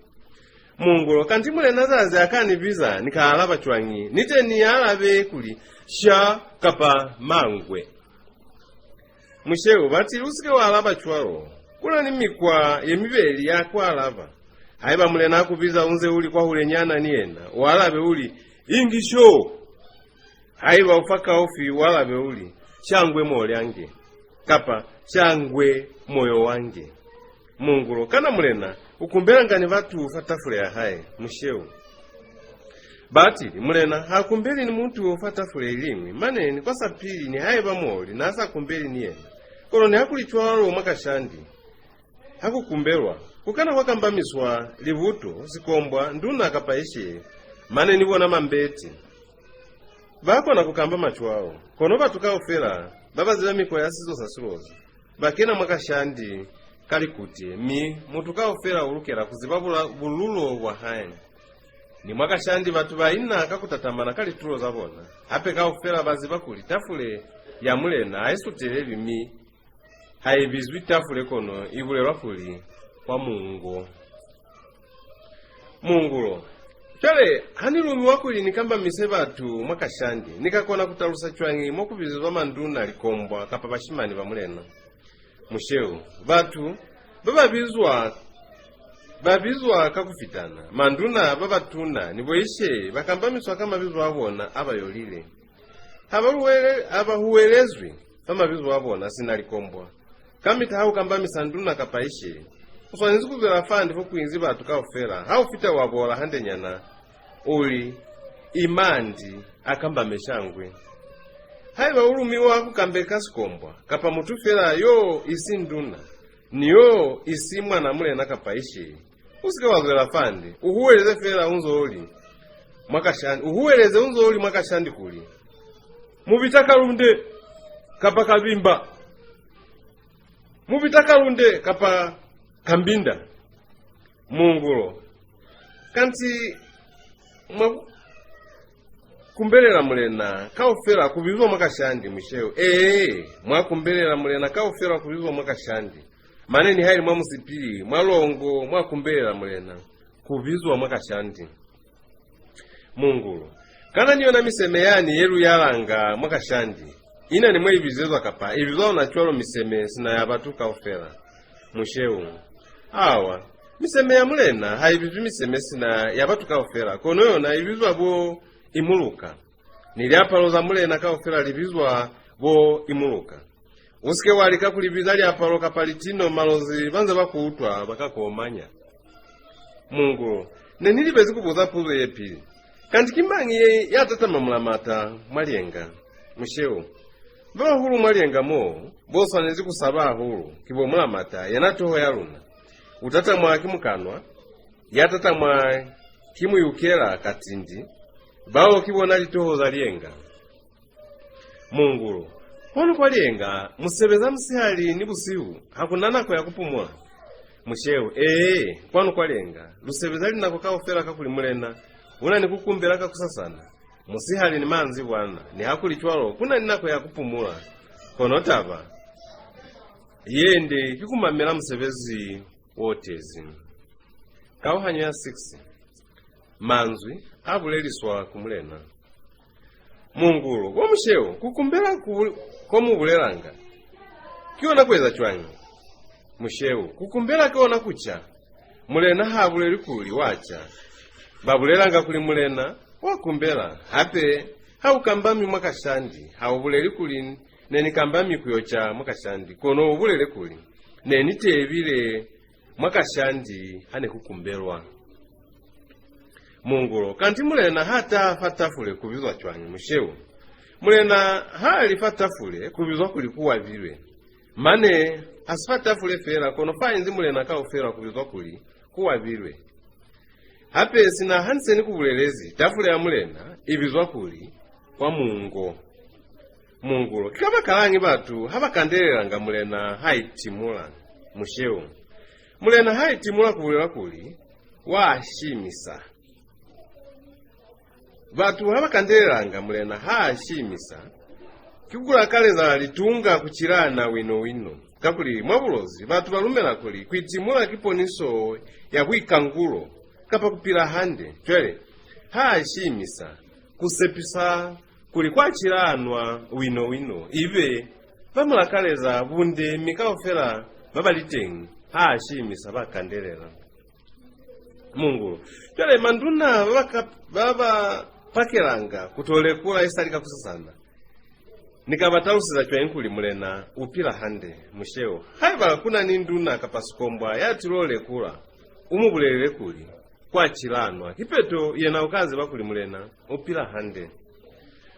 "Mungulo, kanti mulena zazi a ka ni biza, ni ka alaba cwañi? Ni te ni alabe kuli, 'Sha' kapa 'Mangwe'?" "Musheu, batili u si ke wa alaba cwalo. Ku na ni mikwa ye mibeli ya ku alaba. Haiba mulena a ku biza u nze u li kwahulenyana ni yena, u alabe u li, 'Ingisho!' Haiba u fakaufi, u alabe u li, 'Shangwe molyange.'" kapa shangwe moyo wange. Mungulo, kana mulena u kumbelanga ni batu fa tafule ya hae? Musheu, batili, mulena ha kumbeli ni mutu fa tafule iliñwi, mane ni kwa sapili, nihaiba muoli na sa kumbeli ni yena. Kono nihakulicwalo, mwa kashandi, ha ku kumbelwa, ku kana kwa kambamiswa libuto, sikombwa, nduna kapa ishe, mane ni bona mambeti. Ba kona ku kambama cwalo, kono batu kaufela ba ba ziba mikwa ya sizo sa Silozi ba kena mwa kashandi ka likute, mi mutu kaufela u lukela ku ziba bula-, bululo bwa hae. Ni mwa kashandi batu ba ina ka ku tatamana ka litulo za bona. Hape kaufela ba ziba kuli tafule ya mulena ha i sutelelwi, mi ha i bizwi tafule, kono i bulelwa kuli kwa mungo. Mungulo, cwale, ha ni lumiwa kuli ni kambamise batu mwa kashandi, ni ka kona ku talusa cwañi mo ku bizezwa manduna, likombwa, kapa bashimani ba mulena? Musheu, batu ba ba bizwa, ba bizwa ka ku fitana. Manduna ba batuna ni boishe ba kambamiswa ka mabizo a bona a ba yolile. Ha ba huwele-, ha ba huwelezwi fa mabizo a bona sina likombwa. Kamita ha u kambamisa nduna kapa ishe, u swanezi ku zwela fande fo ku inzi batu kaufela. Ha u fita wa bola handenyana, u li, "Imandi a kambame shangwe." Haiba u lumiwa ku kambeka sikombwa, kapa mutu fela yo isi nduna, ni yo isi mwana mulena kapa ishe, u si ke wa zwela fande, u huweleze fela u nzo li mwa kashandi, u huweleze u nzo li mwa kashandi kuli, "Mu bita Kalunde kapa Kabimba, mu bita Kalunde kapa Kambinda." Mungulo, kanti mwa kumbelela mulena kaufela ku bizwa mwa kashandi, musheu. Ee, mwa kumbelela mulena kaufela ku bizwa mwa kashandi. Mane nihaili mwa musipili, mwa longo, mwa kumbelela mulena ku bizwa mwa kashandi. Mungulo, kana ni yona miseme yani ye lu yalanga mwa kashandi, i na ni mwa i bizezwa kapa i bizwa ona cwalo miseme sina ya batu kaufela? Musheu, awa, miseme ya mulena ha i bizwi miseme sina ya batu kaufela, kono yona i bizwa bo imuluka. Ni liapalo za mulena kaufela li bizwa bo imuluka. U si ke wa lika ku li biza liapalo kapa litino, Malozi ba nze ba ku utwa, ba ka ku omanya. Mungulo, ne ni libezi ku buza puzo ye pili. Kanti ki mañi ye ya tatama Mulamata mwa Lienga? Musheu, ba bahulu mwa Lienga mo, bo swanezi ku saba hahulu, ki bo Mulamata, yena toho ya luna. U tatamwa ki Mukanwa, ya tatamwa ki Muyukela Katindi, bao ki bona litoho za Lienga. Mungulo, kwanu kwa Lienga, mu sebeza musihali ni busihu, ha ku na nako ya ku pumula? Musheu, ee, kwanu kwa Lienga, lu sebeza linako kaufela kakuli mulena u na ni ku kumbela kakusasana, musihali ni manzibwana, nihakulicwalo ku na ni nako ya ku pumula. Kono taba ye nde ki ku mamela musebezi wo tezi. Kauhanyo ya six. Manzwi a buleliswa ku mulena. Mungulo, bo musheu, ku kumbela ku, ko mu bulelanga, ki ona ku eza cwañi? Musheu, ku kumbela ki ona ku ca. Mulena ha buleli kuli wa ca. Ba bulelanga kuli mulena wa kumbela. Hape, ha u kambami mwa kashandi, ha u buleli kuli, "Ne ni kambami ku yo ca mwa kashandi," kono u bulele kuli, "Ne ni tebile mwa kashandi ha ne ku kumbelwa." Mungulo, kanti mulena ha taha fa tafule ku bizwa cwañi, musheu? Mulena ha li fa tafule ku bizwa kuli ku wabilwe. Mane, ha si fa tafule fela, kono fa inzi mulena kaufela ku bizwa kuli ku wabilwe. Hape, sina ha ni se ni ku bulelezi, tafule ya mulena i bizwa kuli kwa mungo. Mungulo, ki kabakalañi batu ha ba kandelelanga mulena ha itimula, musheu? Mulena ha itimula ku bulela kuli, "Wa shimisa." Batu ha ba kandelelanga mulena ha shimisa, ki ku lakaleza litunga ku cilana wino-wino. Kakuli mwa Bulozi, batu ba lumela kuli ku itimula ki poniso ya buikangulo, kapa ku pila hande. Cwale, ha shimisa, ku sepisa kuli kwa cilanwa wino-wino, ibe ba mu lakaleza bunde, mi kaufela ba ba li teñi ha shimisa ba kandelela. Mungulo. Cwale manduna ba ba ka, ba ba pakelanga ku to lekula isali kakusasana. Ni ka ba taluseza cwañi kuli Mulena u pila hande? Musheo, haiba ku na ni nduna kapa sikombwa ya tilo lekula, u mu bulelele kuli, kwa cilanwa, kipeto yena u ka ziba kuli Mulena u pila hande.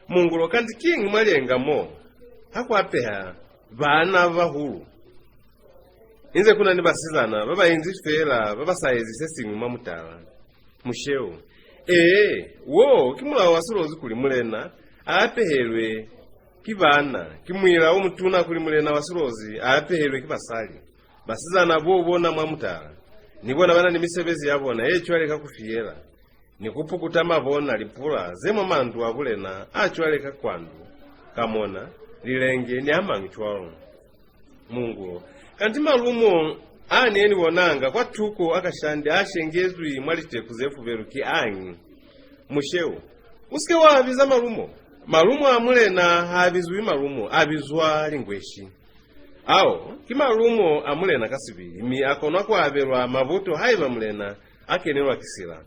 Mungulo, kanti kiñi mwa lienga mo? Ha ku apeha baana ba bahulu. Inze ku na ni basizana ba ba inzi feela ba ba sa ezi se siñwi mwa mutala. Musheo, ee, wo ki mulao wa Silozi kuli Mulena a apehelwe ki baana, ki muila o mutuna kuli Mulena wa Silozi a apehelwe ki basali. Basizana bo bona mwa mutala, ni bona ba na ni misebezi ya bona ye cwale ka ku fiyela, ni ku pukuta mabona, lipula ze mwa mandu a bulena a cwale ka kwandu, kamona, lilenge, ni a mañwi cwalo. Mungulo, kanti malumo a ne ni bonanga kwa tuko a kashande a shengezwi mwa liteku ze fubelu ki añi? Musheo, u si ke wa biza malumo. Malumo a Mulena ha bizwi malumo, a bizwa lingweshi. Ao ki malumo a Mulena ka sibili, mi a konwa ku abelwa mabuto haiba Mulena a kenelwa ki sila.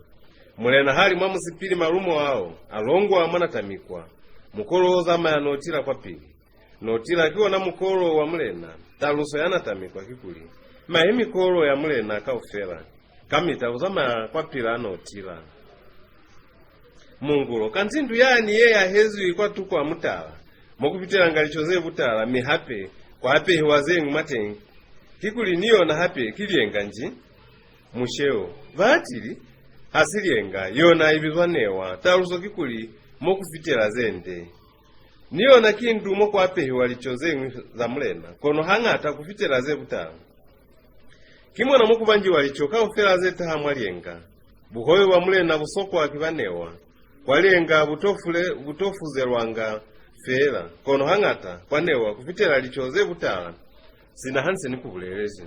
Mulena ha li mwa musipili, malumo ao a longwa mwa natamikwa. Mukolo o zamaya notila kwapili. Notila ki ona mukolo wa Mulena. Taluso ya natamikwa kikuli, mahe mikolo ya Mulena kaufela. Kamita u zamaya kwapil'a notila. Mungulo, kanti ndu yani ye yahezwi kwatuko a mutala, mo ku fitelanga lico ze butala, mi hape kwa apehiwa ze ñwi mwateñi, kikuli ni yona hape ki lienga nji? Musheo, batili, ha si lienga, yona i bizwa newa. Taluso kikuli, mo ku fitela ze nde. Ni yona ki ndu mo ku apehiwa lico ze ñwi za Mulena, kono hañata ku fitela ze butala. Ki mona mo ku banjiwa lico kaufela ze taha mwa lienga. Buhobe bwa Mulena bu sokwa ki banewa. Kwa lienga bu to fule-, bu to fuzelwanga feela, kono hañata kwa newa ku fitela lico ze butala, sina ha nse ni ku bulelezi.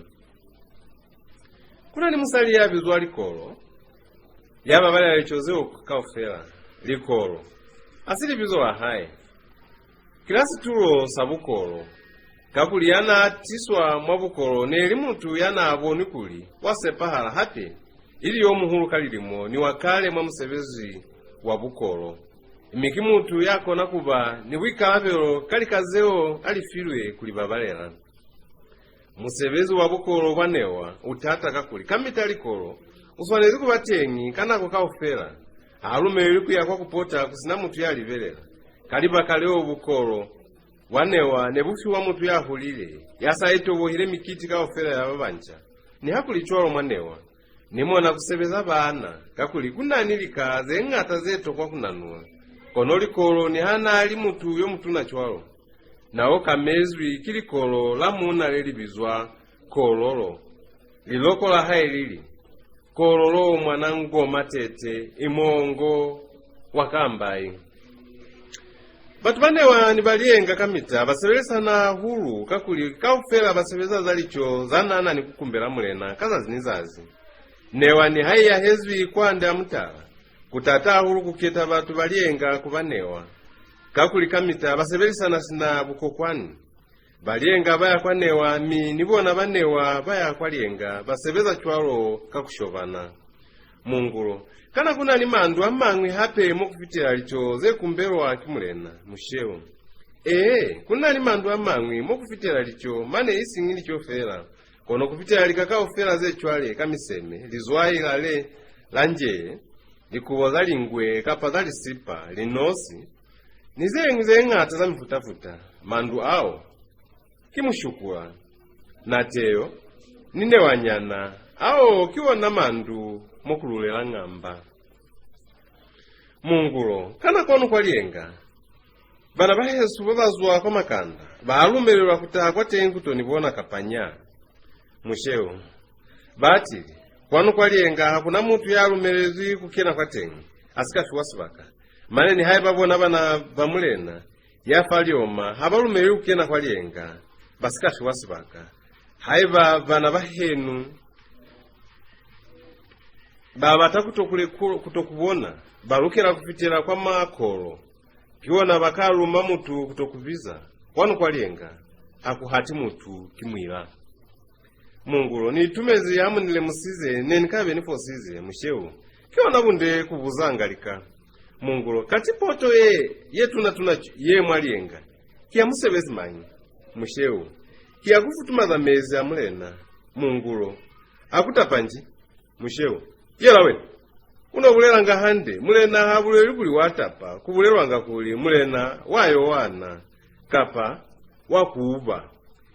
Ku na ni musali ya bizwa Likolo, ya babalela lico zeo kaufela. Likolo ha si libizo la hae. Ki la situlo sa bukolo, kakuli ya n'a tiswa mwa bukolo ne li mutu ya n'a bonwi kuli wa sepahala, hape ili yo muhulu ka lilimo ni wa kale mwa musebezi wa bukolo. Mi ki mutu ya kona ku ba ni buikalabelo ka lika zeo a li filwe ku li babalela. Musebezi wa bukolo bwa newa u taata, kakuli kamita Likolo u swanezi ku ba teñi ka nako kaufela. Ha lumelelwi ku ya kwa ku pota ku si na mutu ya libelela. Ka libaka leo, bukolo bwa newa ne bu fiwa mutu ya hulile, ya sa itobohile mikiti kaufela ya ba banca. Nihakulicwalo, mwa newa ni mona ku sebeza baana, kakuli ku na ni lika ze ñata ze tokwa ku nanula. Kono Likolo, niha n'a li mutu yo mutuna cwalo, n'a okamezwi ki Likolo la muuna le li bizwa Kololo. Liloko la hae li li, Kololo mwana ngoma tete, imongo wa kambai. Batu ba newa ni ba lienga kamita ba sebelisana hahulu, kakuli kaufela ba sebeza za lico za nana ni ku kumbela Mulena ka zazi ni zazi. Newa niha i yahezwi kwande a mutala, ku taata hahulu ku keta batu ba lienga ku ba newa, kakuli kamita ba sebelisana sina bukokwani. Ba lienga ba ya kwa newa, mi ni bona ba newa ba ya kwa lienga, ba sebeza cwalo ka ku shobana. Mungulo, kana ku na ni mandu a mañwi hape mo ku fitela lico ze kumbelwa ki Mulena? Musheo, ee, ku na ni mandu a mañwi mo ku fitela lico, mane isiñi lico feela, kono ku fitela lika kaufela ze cwale ka miseme, lizwai la le la njee, likubo za lingwe kapa za lisipa, linosi, ni ze ñwi ze ñata za mifuta-futa. Mandu ao ki mushukula, nateyo, ni newanyana. Ao ki ona mandu mo ku lulela ngamba. Mungulo, kana kwanu kwa lienga? Bana bahesu ba ba zwa kwa makanda ba lumelelwa ku taha kwateñi ku to ni bona kapa nya? Musheo, batili, kwanu kwa lienga ha ku na mutu ya lumelezwi ku kena kwateñi a si ka fiwa sibaka. Mane nihaiba bona bana ba Mulena ya fa lioma ha ba lumelelwi ku kena kwa lienga ba si ka fiwa sibaka. Haiba bana bahenu ba bata ku to ku leku-, ku to ku bona, ba lukela ku fitela kwa makolo. Ki ona ba ka luma mutu ku to ku biza. Kwanu kwa lienga, ha ku hati mutu ki muila. Mungulo, ni itumezi ha mu ni lemusize, ne ni ka be ni fosize. Musheu, ki ona bunde ku buzanga lika. Mungulo, kati poto ye, ye tuna-tuna ye mwa lienga, Ki ya musebezi mañi? Musheu. Ki ya ku futumaza mezi a mulena. Mungulo. Ha ku tapa nji? Musheu. Yela wena. U no bulelanga hande, mulena ha buleli kuli wa tapa, ku bulelwanga kuli mulena wa yowana, kapa wa kuba.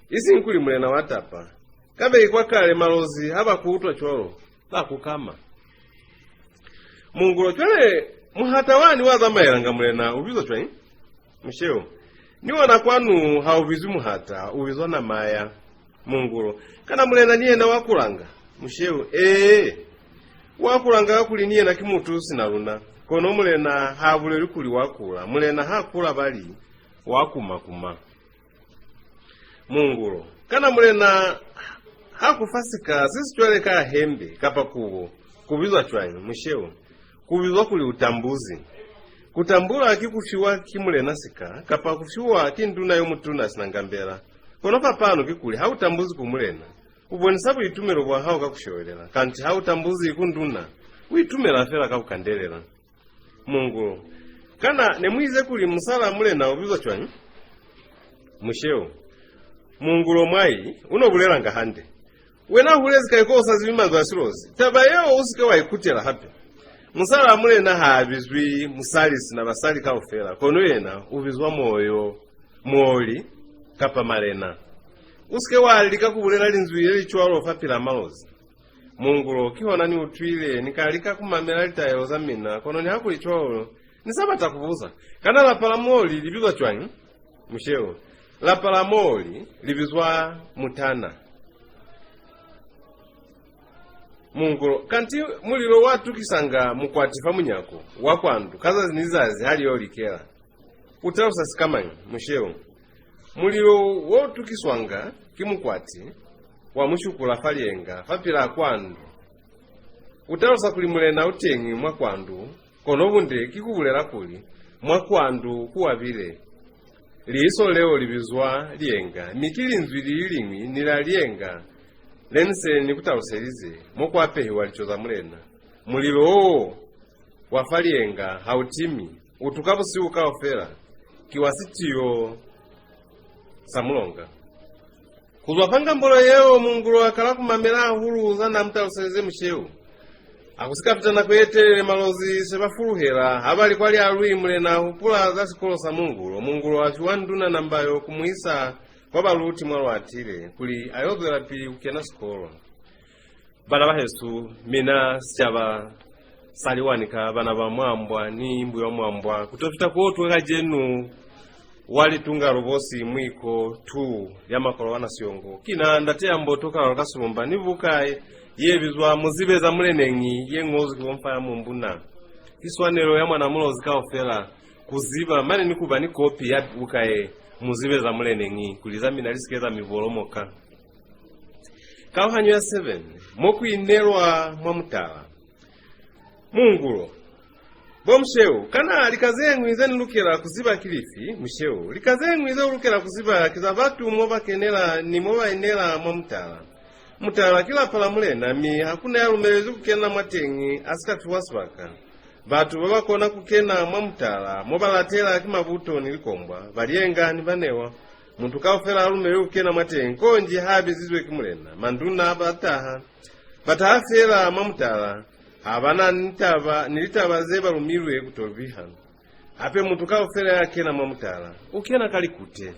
Isiñi kuli mulena wa tapa. Kabe kwa kale Malozi ha ba ku utwa cwalo, ba ku kama. Mungulo. Cwale, muhata wani wa zamaelanga mulena u bizwa cwañi? Musheu. Ni ona kwanu ha u bizwi muhata, u bizwa namaya. Mungulo. Kana mulena ni yena wa kulanga? Musheu. Ee. Wa kulanga kakuli ni yena ki mutu sina luna. Kono mulena ha buleli kuli wa kula. Mulena ha kula bali, wa kuma-kuma. Mungulo. Kana mulena ha ku fa sika se si cwale ka hembe kapa kubo, ku bizwa cwañi? Musheu. Ku bizwa kuli u tambuzi. Ku tambula ki ku fiwa ki mulena sika, kapa ku fiwa ki nduna yo mutuna sina ngambela. Kono fapano ki kuli ha u tambuzi ku mulena, u bonisa buitumelo bwa hao ka ku showelela, kanti ha u tambuzi ku nduna, u itumela fela ka ku kandelela. Mungulo. Kana ne mu ize kuli musalaa mulena u bizwa cwañi? Musheu. Mungulo. Mwai, u no bulelanga hande. Wena u hulezi kai ko u sa zibi manzwi a Silozi? Taba yeo u si ke wa i kutela hape. Musalaa mulena ha bizwi musali sina basali kaufela, kono yena u bizwa Moyo, Muoli, kapa Malena. U si ke wa lika ku bulela linzwi le li cwalo fapilaa Malozi. Mungulo. Kihona ni utwile, ni ka lika ku mamela litaelo za mina, kono nihakulicwalo, ni sa bata ku buza, kana lapa la Muoli li bizwa cwañi? Musheu. Lapa la Muoli li bizwa Mutana. Mungulo. Kanti mulilo wa tukisanga mukwati fa munyako wa kwa ndu ka zazi ni zazi ha li yo likela, u talusa sikamañi? Musheu. Mulilo wo u tukiswanga ki mukwati wa mushukula fa lienga fapilaa kwa ndu. U talusa kuli mulena u teñi mwa kwa ndu, kono bunde ki ku bulela kuli mwa kwa ndu ku wabile. Liiso leo li bizwa lienga, mi ki linzwi li liñwi ni la lienga le ni se ni ku taluselize, mo ku apehiwa lico za mulena. Mulilo wo wa fa lienga ha u timi, u tuka busihu kaufela, ki wa sitiyo sa mulonga. Ku zwa fa ngambolo yeo, Mungulo a kala ku mamela hahulu za n'a mu taluselize Musheu. Ha ku si ka fita nako ye telele, Malozi se ba fuluhela. Ha ba li kwa Lialui, mulena a hupula za sikolo sa Mungulo. Mungulo a fiwa nduna Nambayo ku mu isa kwa baluti mwa Lwatile kuli a yo zwelapili ku kena sikolo. Bana bahesu, mina sicaba sa Liwanika, bana ba Mwambwa ni Mbuyo Mwambwa, ku to fita koo twa kacenu, wa Litunga Lubosi Mwiko two ya Makolo wa Nasiyongo. Ki na Ndate ya Mboto Kalalo ka Silumba ni buka ye bizwa Mu zibe za Muleneñi ye ñozwi ki bo Mfaya Mumbuna. Ki swanelo ya mwana Mulozi kaufela ku ziba mane ni ku ba ni kopi ya buka ye, Mu zibe za Muleneñi, kuli za mina li si ke za mi bolomoka. Kauhanyo ya seven. Mo ku inelwa mwa mutala. Mungulo. Bo Musheu, kana lika ze ñwi ze ni lukela ku ziba ki lifi? Musheu. Lika ze ñwi ze u lukela ku ziba ki za batu mo ba kenela ni mo ba inela mwa mutala. Mutala ki lapa la mulena, mi ha ku na ya lumelezwi ku kena mwateñi a si ka fiwa sibaka. Batu ba ba kona ku kena mwa mutala mo ba latela ki mabuto ni likombwa, balyenga ni banewa. Mutu kaufela a lumelwi ku kena mwateñi, konji ha bizizwe ki mulena. Manduna ba taha, ba taha fela mwa mutala, ha ba na ni taba ni litaba ze ba lumilwe ku to biha. Hape mutu kaufela ya kena mwa mutala, u kena ka likute.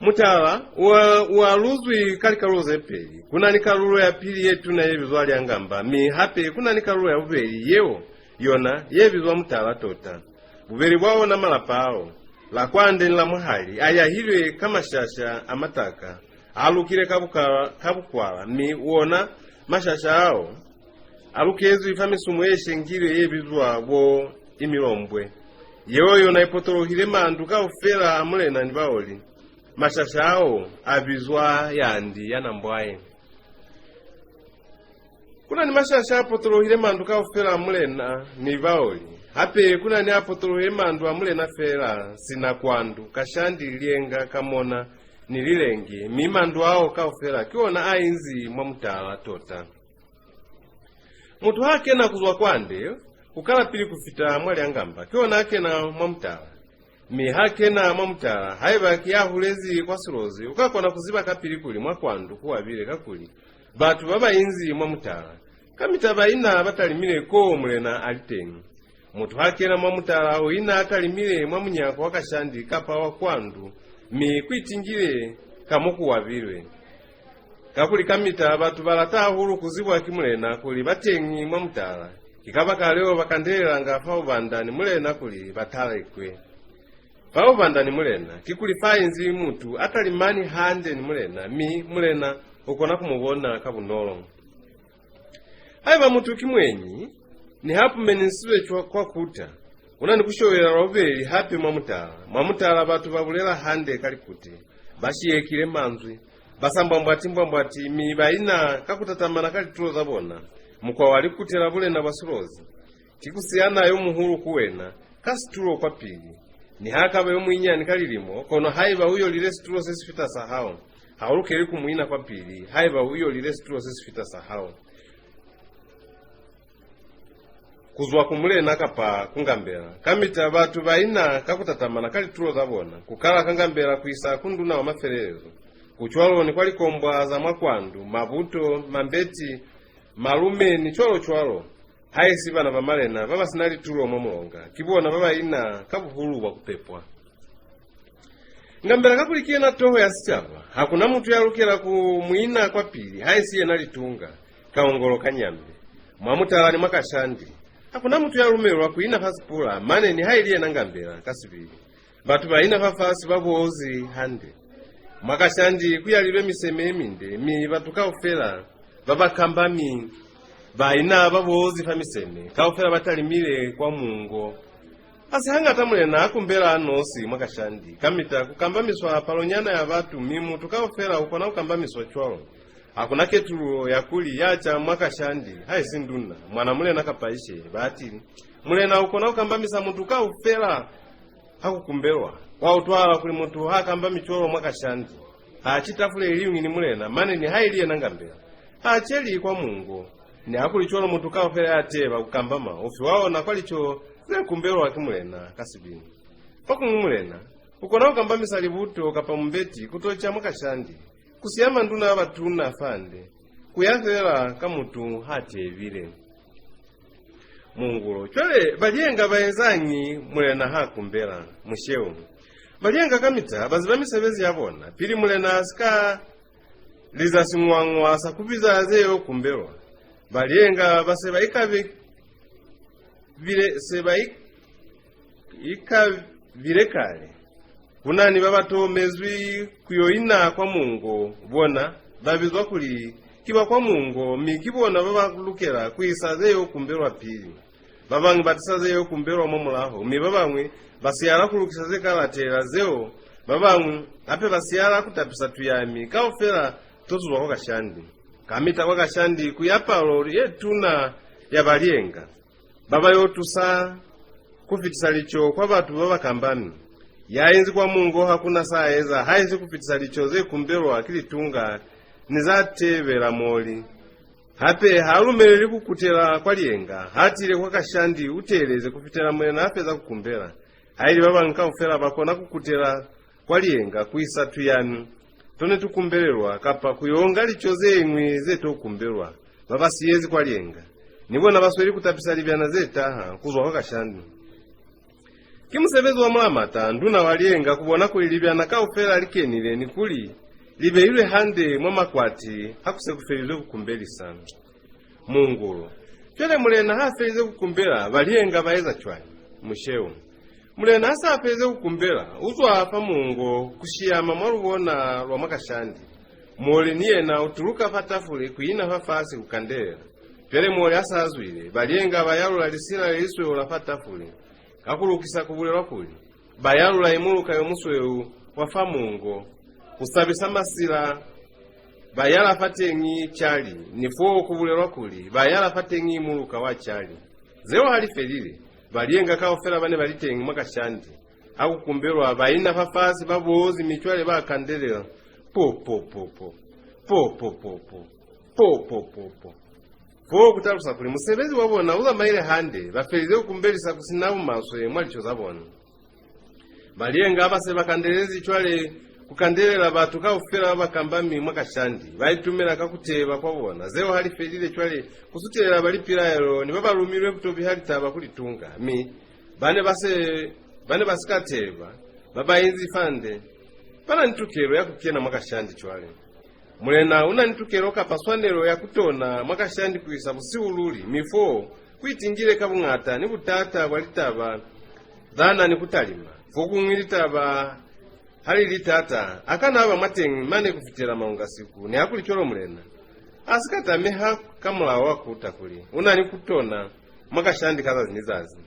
Mutala u a, u aluzwi ka likalulo ze peli. Ku na ni kalulo ya pili ye tuna ye bizwa Liangamba, mi hape ku na ni kalulo ya bubeli yeo yona ye bizwa mutala tota. Bubeli bwa ona malapa ao, la kwande ni la mwahali, a yahilwe ka mashasha a mataka, a lukile ka bukala, ka bukwala, mi ona mashasha ao a lukezwi fa misumo ye shengilwe ye bizwa bo imilombwe. Yeo yona i potolohile mandu kaufela a mulena ni baoli. Mashasha ao a bizwa Yandi ya Nambwaye. Ku na ni mashasha a potolohile mandu kaufela a mulena ni baoli. Hape ku na ni a potolohile mandu a mulena fela, sina Kwandu, Kashandi, Lienga, Kamona, ni Lilenge, mi mandu ao kaufela ki ona a inzi mwa mutala tota. Mutu ha kena ku zwa kwande, u kala pili ku fita mwa Liangamba, ki ona a kena mwa mutala. Mi ha kena mwa mutala, haiba ki ya hulezi kwa Silozi, u ka kona ku ziba kapili kuli mwa kwandu ku wabile, kakuli batu ba ba inzi mwa mutala kamita baina ba talimile koo mulena a li teñi. Mutu ha kena mwa mutala, u ina a talimile mwa munyako wa kashandi kapa wa kwandu, mi ku itingile ka mo ku wabilwe. Kakuli kamita batu ba lata hahulu ku zibwa ki mulena kuli ba teñi mwa mutala. Ki kabakaleo ba kandelelanga fa bubanda ni mulena kuli ba talekwe. Fa bubanda ni mulena, kikuli fa inzi mutu a talimani hande ni mulena, mi mulena u kona ku mu bona ka bunolo. Haiba mutu ki muenyi, niha pumenisizwe cwa-, kwa kuta, u na ni ku showelela lwa bubeli hape mwa mutala. Mwa mutala batu ba bulela hande ka likute, ba shiyekile manzwi, ba sa mbwambwati-mbwambwati, mi ba ina ka ku tatamana ka litulo za bona. Mukwa wa likute la bulena bwa Silozi ki ku siya na yo muhulu ku wena ka situlo kwapili. Niha ka ba yo muinyani ka lilimo, kono haiba u yolile situlo se si fita sa hao, ha u lukeli ku mu ina kwapili haiba u yolile situlo se si fita sa hao. Ku zwa ku mulena kapa ku ngambela, kamita batu ba ina ka ku tatamana ka litulo za bona, ku kala ka ngambela ku isa ku nduna wa mafelelezo. Ku cwalo ni kwa likombwa za mwa kwandu, mabuto, mambeti, malume, ni cwalo-cwalo. Haisi bana ba malena ba ba si na litulo mwa mulonga, ki bona ba ba ina ka buhulu bwa ku pepwa. Ngambela, kakuli ki yena toho ya sicaba, ha ku na mutu ya lukela ku mu ina kwapili haisi yena Litunga, Kaongolo ka Nyambe. Mwa mutala ni mwa kashandi, ha ku na mutu ya lumelwa ku ina fa sipula, mane nihaili yena Ngambela ka sibili. Batu ba ina fafasi ba bozi hande. Mwa kashandi ku yalilwe miseme ye minde, mi batu kaufela ba ba kambami ba ina ba bozi fa miseme, kaufela ba talimile kwa mungo. Ha si hañata mulena a kumbela a nosi mwa kashandi. Kamita ku kambamiswa palonyana ya batu, mi mutu kaufela u kona ku kambamiswa cwalo. Ha ku na ketululo ya kuli ya ca mwa kashandi haisi nduna, mwana mulena kapa ishe. Batili, mulena u kona ku kambamisa mutu kaufela ha ku kumbelwa. Kwa utwahala kuli mutu ha kambami cwalo mwa kashandi, ha ci tafule iliñwi ni mulena, mane nihaili yena Ngambela, ha celi kwa mungo. Nihakulicwalo, mutu kaufela ya teba ku kambama u fiwa ona kwa lico ze kumbelwa ki mulena ka sibili. Fokuñwi mulena u kona ku kambamisa libuto kapa mumbeti ku to ca mwa kashandi, ku siya manduna a batuna fande, ku ya fela ka mutu ha tebile. Mungulo. Cwale, Balyenga ba ezañi mulena ha kumbela? Musheu. Balyenga kamita ba ziba misebezi ya bona. Pili mulena a si ka liza siñwañwa sa ku biza ze yo kumbelwa, Balyenga ba se ba ikabe-, bile, se ba i-, ikabile kale. Ku na ni ba ba tomezwi ku yo ina kwa mungo, bona ba bizwa kuli ki ba kwa mungo, mi ki bona ba ba lukela ku isa ze yo kumbelwa pili. Ba bañwi ba tisa ze yo kumbelwa mwa mulaho, mi ba bañwi ba siyala ku lukisa ze ka latela zeo, ba bañwi hape ba siyala ku tapisa tuyami kaufela to zuzwa kwa kashandi. Kamita kwa kashandi ku ya palo ye tuna ya Balyenga ba ba yo tusa ku fitisa lico kwa batu ba ba kambami. Ya inzi kwa mungo ha ku na sa eza haisi ku fitisa lico ze kumbelwa ki Litunga ni za tebela moli. Hape ha lumeleli ku kutela kwa Lyenga. Ha tile kwa kashandi, u teeleze ku fitela mulena a feza ku kumbela. Haili ba bañwi kaufela ba kona ku kutela kwa Lyenga ku isa tuyani to ne tu kumbelelwa, kapa ku yo nga lico ze ñwi ze to kumbelwa, ba ba siyezi kwa Lyenga. Ni bona ba sweli ku tapisa libyana ze taha ku zwa kwa kashandi. Ki musebezi wa mulamata, nduna wa Lyenga, ku bona kuli libyana kaufela li kenile ni kuli li beilwe hande mwa makwati ha ku se ku felizwe ku kumbelisa. Mungulo. Cwale mulena ha felize ku kumbela, Balyenga ba eza cwañi? Musheu. Mulena ha sa felize ku kumbela, u zwa fa mungo ku shiyama mwa lubona lwa mwa kashandi. Moli ni yena u tuluka fa tafule ku ina fafasi ku kandelela. Cwale Moli ha sa zwile, Balyenga ba yalula lisila le lisweu la fa tafule. Ka ku lukisa ku bulelwa kuli, ba yalula imuluka yo musweu wa fa mungo, ku sabisa masila, ba yala fateñi cali, ni foo ku bulelwa kuli, ba yala fateñi imuluka wa cali. Zeo ha li felile, Balyenga kaufela ba ne ba li teñi mwa kashandi ha ku kumbelwa ba ina fafasi ba bozi, mi cwale ba kandelela, po, po, po, po, po, po, po, po, po, po, po, po. Fo ku talusa kuli musebezi wa bona u zamaile hande, ba felize ku kumbelisa ku si na bumaswe mwa lico za bona. Balienga ba se ba kandelezi cwale ku kandelela batu kaufela ba ba kambami mwa kashandi, ba itumela ka ku teba kwa bona. Zeo ha li felile cwale, ku sutelela ba lipilaelo ni ba ba lumilwe ku to biha litaba ku li tunga, mi ba ne ba se, ba ne ba si ka teba, ba ba inzi fande, ba na ni tukelo ya ku kena mwa kashandi cwale. Mulena u na ni tukelo kapa swanelo ya ku tona mwa kashandi ku isa busihu luli, mi fo ku itingile ka buñata ni butata bwa litaba za na ni ku talima. Fokuñwi litaba ha li li taata, a kana ba mwateñi mane ku fitela maungasiku. Nihakulicwalo, mulena a si ka tameha ka mulao wa kuta kuli u na ni ku tona mwa kashandi ka zazi ni zazi.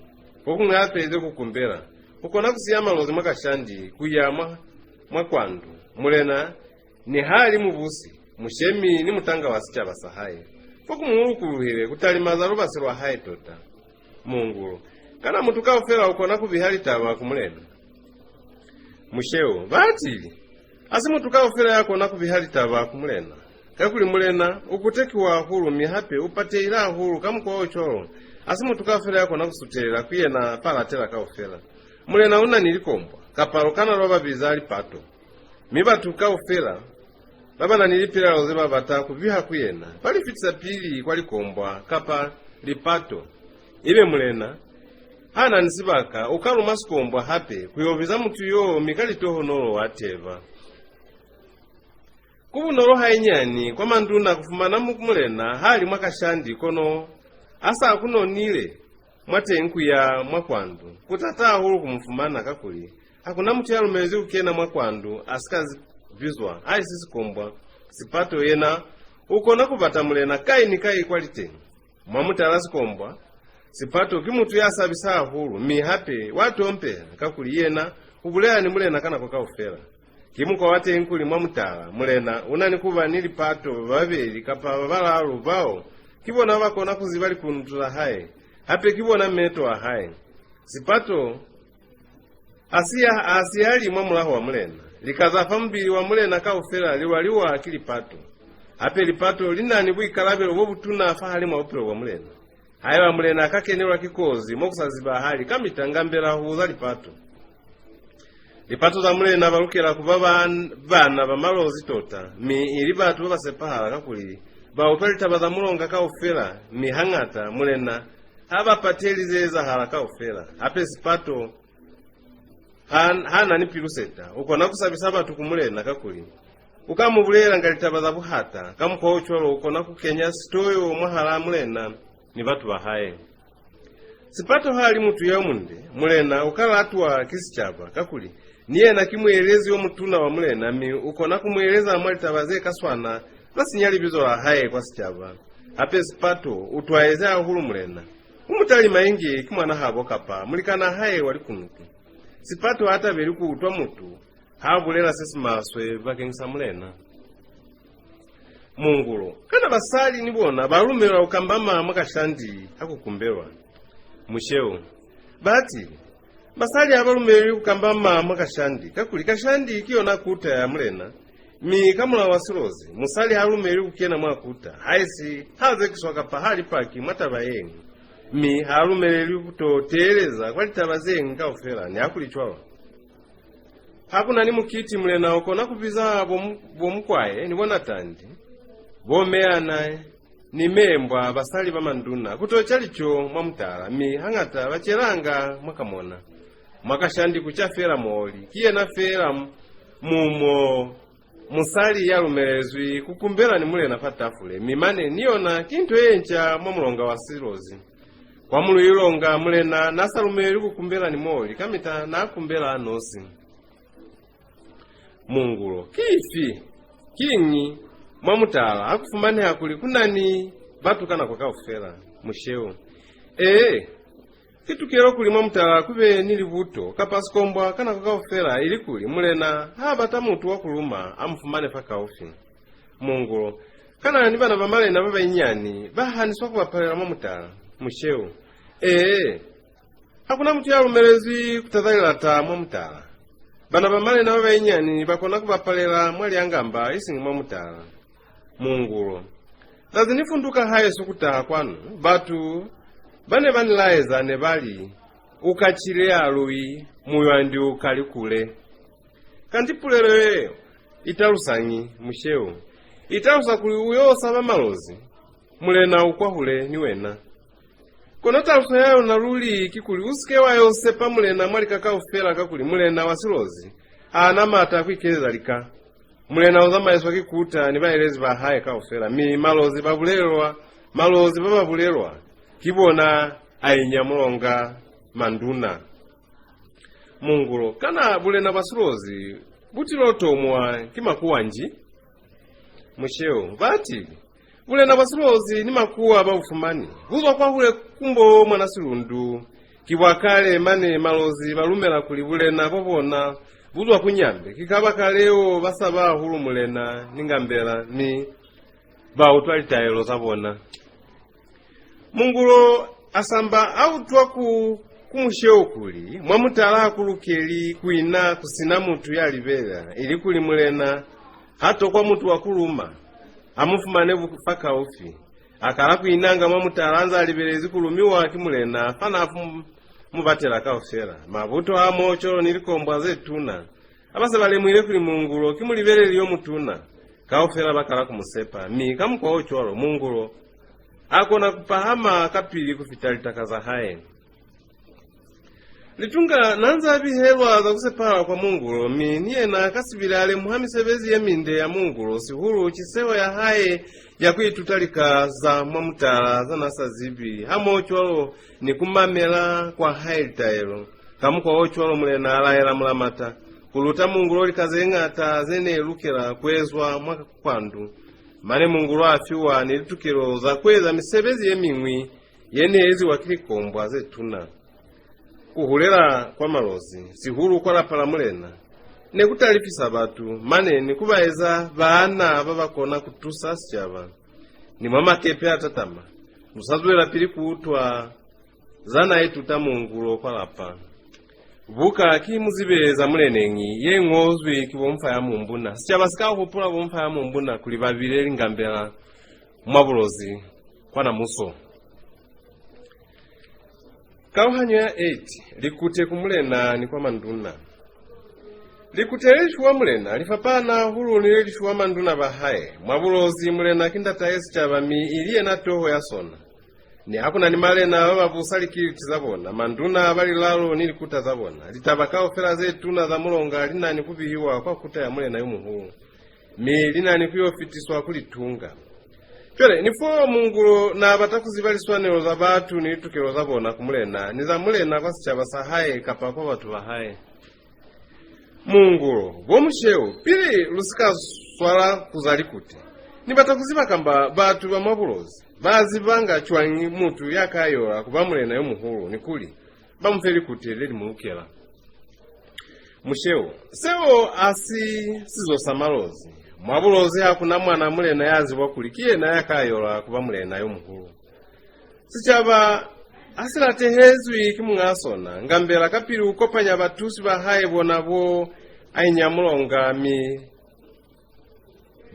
Fokuñwi hape, ize ku kumbela, u kona ku siya Malozi mwa kashandi ku ya mwa, mwa kwandu. Mulena niha li mubusi, mushemi ni mutanga wa sicaba sa hae, fo ku mu lukuluhile ku talima za lubasi lwa hae tota. Muungulo, kana mutu kaufela u kona ku biha litaba ku mulena? Musheu, batili, a si mutu kaufela ya kona ku biha litaba ku mulena, kakuli mulena u kutekiwa hahulu, mi hape u patehile hahulu. Ka mukwa o cwalo, a si mutu kaufela ya kona ku sutelela ku yena fa latela kaufela. Mulena u na ni likombwa, kapa lukana lwa ba biza lipato. Mi batu kaufela ba ba na ni lipilaelo ze ba bata ku biha ku yena, ba li fitisa pili kwa likombwa kapa lipato. Ibe mulena ha na ni sibaka, u ka luma sikombwa hape ku yo biza mutu yo, mi ka litohonolo wa teba. Ku bunolo hainyani kwa manduna ku fumana mu-, mulena ha li mwa kashandi, kono a sa ku nonile mwateñi ku ya mwa kwandu. Ku taata hahulu ku mu fumana, kakuli ha ku na mutu ya lumelezwi ku kena mwa kwandu a si ka zi-, bizwa, haisi sikombwa, sipato. Yena u kona ku bata mulena kai ni kai kwa li teñi. Mwa mutala, sikombwa, sipato, ki mutu ya sabisa hahulu, mi hape wa tompeha, kakuli yena u bulela ni mulena ka nako kaufela. Ki mukwa wa teñi kuli mwa mutala, mulena u na ni ku ba ni lipato ba babeli kapa ba balalu bao ki bona ba kona ku ziba likunutu la hae, hape ki bona meto a hae. Sipato a si ya, a si ya li mwa mulaho wa mulena. Lika za fa mubili wa mulena kaufela li lwaliwa ki lipato. Hape lipato li na ni buikalabelo bo butuna fahalimw'a bupilo bwa mulena. Haiba mulena a ka kenelwa ki kozi mo ku sa zibahali, kamita ngambela hu uza lipato. Lipato za mulena ba lukela ku ba ba-, bana ba Malozi tota, mi ili batu ba ba sepahala, kakuli ba utwa litaba za mulonga kaufela, mi hañata mulena ha ba pateli ze ezahala kaufela. Hape sipato ha, ha na ni pilu seta, u kona ku sabisa batu ku mulena, kakuli u ka mu bulelanga litaba za buhata. Ka mukwa o cwalo, u kona ku kenya sitoyo mwahalaa mulena ni batu ba hae. Sipato ha li mutu ya munde, mulena u ka latwa ki sicaba, kakuli ni yena ki muelezi yo mutuna wa mulena, mi u kona ku mu eleza mwa litaba ze ka swana za sinya libizo la hae kwa sicaba. Hape sipato u twaezi hahulu mulena. U mu talima inge ki mwanahabo kapa mulikanaa hae wa likunutu. Sipato ha tabeli ku utwa mutu ha bulela se si maswe bakeñisa mulena. Mungulo, kana basali ni bona ba lumelwa ku kambama mwa kashandi ha ku kumbelwa? Musheu, batili, basali ha ba lumelwi ku kambama mwa kashandi, kakuli kashandi ki yona kuta ya mulena, mi ka mulao wa Silozi, musali ha lumelwi ku kena mwa kuta, haisi ha zekiswa kapa ha li paki mwa taba ye ñwi, mi ha lumelelwi ku to teeleza kwa litaba ze ñwi kaufela. Nihakulicwalo, ha ku na ni mukiti, mulena u kona ku biza bo mu-, bo mukwae ni bo natandi, bo meana ni membwa, basali ba manduna, ku to ca lico mwa mutala, mi hañata ba celanga mwa kamona. Mwa kashandi ku ca fela muoli, ki yena fela m-, mumo musali ya lumelezwi ku kumbela ni mulena fa tafule, mi mane ni yona ki nto ye nca mwa mulonga wa Silozi. Kwa mulwilonga, mulena na sa lumelwi ku kumbela ni muoli, kamita na kumbela a nosi. Mungulo, ki ifi? Kiñi mwa mutala ha ku fumaneha kuli ku na ni batu ka nako kaufela? Musheu, ee, ki tukelo kuli mwa mutala ku be ni libuto kapa sikombwa ka nako kaufela, ili kuli mulena ha bata mutu wa ku luma, a mu fumane fakaufi. Mungulo, kana ni bana ba malena ba banyinyani ba haniswa ku bapalela mwa mutala? Musheu, ee. Ha ku na mutu ya lumelezwi ku taza lilata mwa mutala. Bana ba malena ba banyinyani ba kona ku bapalela mwa liangamba, isiñi mwa mutala. Mungulo, zazi ni funduka haesu ku taha kwanu, batu ba ne ba ni laeza ne ba li, u ka cile alui, muyandi u ka li kule. Kanti pulelo ye i talusañi, Musheu? I talusa kuli u yo saba Malozi, mulena u kwahule ni wena. Kono taluso ya yona luli kikuli u si ke wa yo sepa mulena mwa lika kaufela, kakuli mulena wa Silozi ha na maata a ku ikeleza lika. Mulena u zamaiswa ki kuta ni baelezi ba hae kaufela, mi Malozi ba bulelwa, Malozi ba ba bulelwa ki bona Ainyamulonga manduna. Mungulo, kana bulena bwa Silozi bu tilo tomwa ki makuwa nji? Musheu, batili, bulena bwa Silozi ni makuwa ba bu fumani, bu zwa kwahule kumbo mwana Silundu. Ki bwa kale, mane Malozi ba lumela kuli bulena bwa bona bu zwa ku Nyambe, ki kabakaleo ba saba hahulu mulena ni Ngambela, mi ba utwa litaelo za bona. Mungulo a samba a utwa ku, ku Musheu kuli, mwa mutala ha ku lukeli ku ina ku si na mutu ya libelela, ilikuli mulena ha tokwa mutu wa ku luma, a mu fumane bu fakaufi. A kala ku inanga mwa mutala a nza libelezi ku lumiwa ki mulena fa na fu-, mu batela kaufela. Mabuto a Moocolo ni likombwa ze tuna ha ba se ba lemuhile kuli Mungulo ki mulibeleli yo mutuna, kaufela ba kala ku mu sepa, mi ka mukwa o cwalo, Mungulo a kona ku pahama kapili ku fita litaka za hae. Litunga na nza bihelwa za ku sepahala kwa Mungulo, mi ni yena ka sibili a lemuha misebezi ye minde ya Mungulo, sihulu ciseho ya hae ya ku ituta lika za mwa mutala za na sa zibi, hamoho cwalo ni ku mamela kwa hae litaelo. Ka mukwa o cwalo, mulena a laela Mulamata ku luta Mungulo lika ze ñata ze ne lukela ku ezwa mwa kwandu. Mane Mungulo a fiwa ni litukelo za ku eza misebezi ye miñwi ye ne eziwa ki likombwa ze tuna. Ku hulela kwa Malozi, sihulu kwa lapa la mulena, ne ku talifisa batu, mane ni ku ba eza baana ba ba kona ku tusa sicaba. Ni mwa makepe a tatama, lu sa zwelapili ku utwa za na ituta Mungulo kwa lapa. Buka ki Muzibe za Muleneñi ye ñozwi ki bo Mfa ya Mumbuna. Sicaba si ka hupula bo Mfa ya Mumbuna kuli ba bile lingambela mwa Bulozi kwa Namuso. Kauhanyo ya eight, Likute ku mulena ni kwa manduna. Likute le li fiwa mulena li fapana hahulu ni le li fiwa manduna ba hae. Mwa Bulozi, mulena ki ndatahe sicaba, mi ili yena toho ya sona. Niha ku na ni malena ba ba busa likiliti za bona, manduna ba lilalo ni likuta za bona, litaba kaufela ze tuna za mulonga li na ni ku bihiwa kwa kuta ya mulena yo muhulu, mi li na ni ku yo fitiswa ku litunga. Cwale, ni fo Mungulo na bata ku ziba liswanelo za batu ni litukelo za bona ku mulena, ni za mulena kwa sicaba sa hae kapa kwa batu ba hae. Mungulo, bo Musheu, pili lu si ka swala ku za likute, ni bata ku ziba kamba batu ba mwa Bulozi ba zibanga cwañi mutu ya ka yola ku ba mulena yo muhulu, ni kuli ba mu fe likute le li mu lukela. Musheu, seo ha si sizo sa Malozi. Mwa Bulozi ha ku na mwana mulena ya zibwa kuli ki yena ya ka yola ku ba mulena yo muhulu. Sicaba ha si latehezwi ki muñaa sona, Ngambela kapili u kopanya batusi ba hae bona bo Ainyamulonga, mi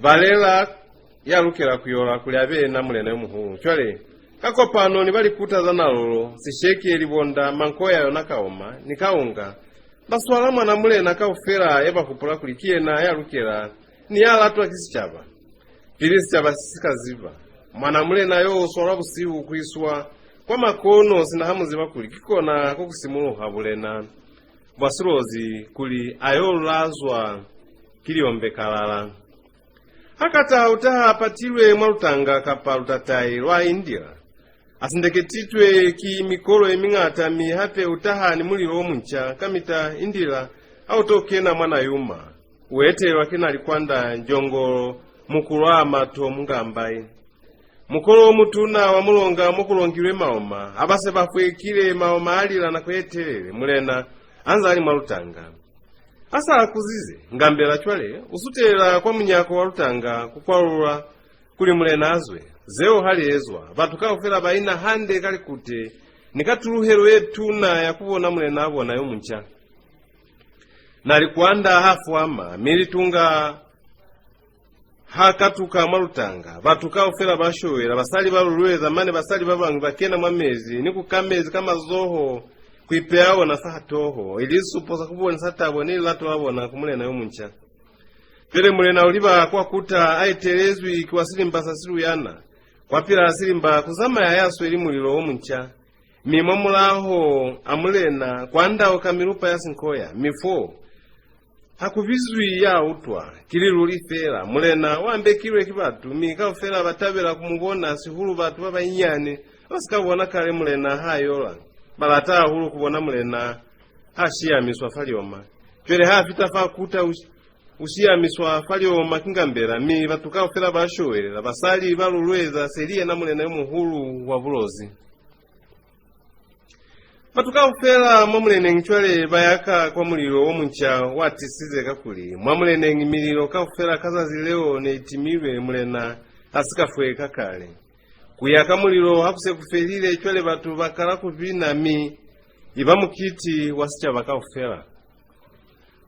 ba lela ya lukela ku yola kuli a be yena mulena yo muhulu. Cwale, ka kopano ni ba likuta za Nalolo, Sisheke, Libonda, Mankoya yona Kaoma, ni Kaunga, ba swala mwana mulena kaufela ya ba hupula kuli ki yena ya lukela ni ya latwa ki sicaba. Pili sicaba si si ka ziba, mwana mulena yo u swalwa busihu ku iswa kwa makono, sina ha mu ziba kuli ki kona ko ku simuluha bulena bwa Silozi kuli a yo lazwa ki liombe kalala. Ha ka taha u taha a patilwe mwa lutanga kapa lutatai lwa India. A sindeketitwe ki mikolo ye miñata, mi hape u taha ni mulilo o munca. Kamita India ha u to kena mwa Nayuma, u etelelwa ki Nalikwanda, Njongolo, Mukulwama to Mungambai. Mukolo o mutuna wa mulonga mo ku longilwe maoma, ha ba se ba fwekile, maoma a lila nako ye telele, mulena a nza a li mwa lutanga. Ha sa kuzize, Ngambela cwale u sutelela kwa munyako wa lutanga ku kwalula kuli mulena a zwe. Zeo ha li ezwa, batu kaufela ba ina hande ka likute ni ka tuluhelo ye tuna ya ku bona mulenaa bona yo munca. Nalikwanda ha fuama, mi Litunga ha katuka mwa lutanga. Batu kaufela ba showela, basali ba lulueza, mane basali ba bañwi ba kena mwa mezi ni ku ka mezi ka mazoho ku ipeya ona fa toho, ili sisupo sa ku bonisa tabo ni lilato la bona ku mulena yo munca. Pele mulena u liba kwa kuta a etelezwi ki wa silimba sa Siluyana, kwa pila silimba ku zamaya ya sweli mulilo o munca, mi mwa mulaho a mulena kwa ndauka milupa ya sinkoya, mi fo ha ku bizwi ya utwa, ki liluli fela. Mulena wa mbekilwe ki batu, mi kaufela ba tabela ku mu bona, sihulu batu ba banyinyani ba si ka bona kale mulena ha yola. Ba lata hahulu ku bona mulena ha shiyamiswa fa lioma. Cwale ha fita fa kuta u, u shiyamiswa fa lioma ki Ngambela, mi batu kaufela ba showelela, basali ba lulueza, se li yena mulena yo muhulu wa Bulozi. Batu kaufela mwa muleneñi cwale ba yaka kwa mulilo wo munca wa tisize, kakuli mwa muleneñi mililo kaufela ka zazi leo ne i timilwe, mulena ha si ka fweka kale. Ku yaka mulilo ha ku se ku felile, cwale batu ba kala ku bina, mi i ba mukiti wa sicaba kaufela.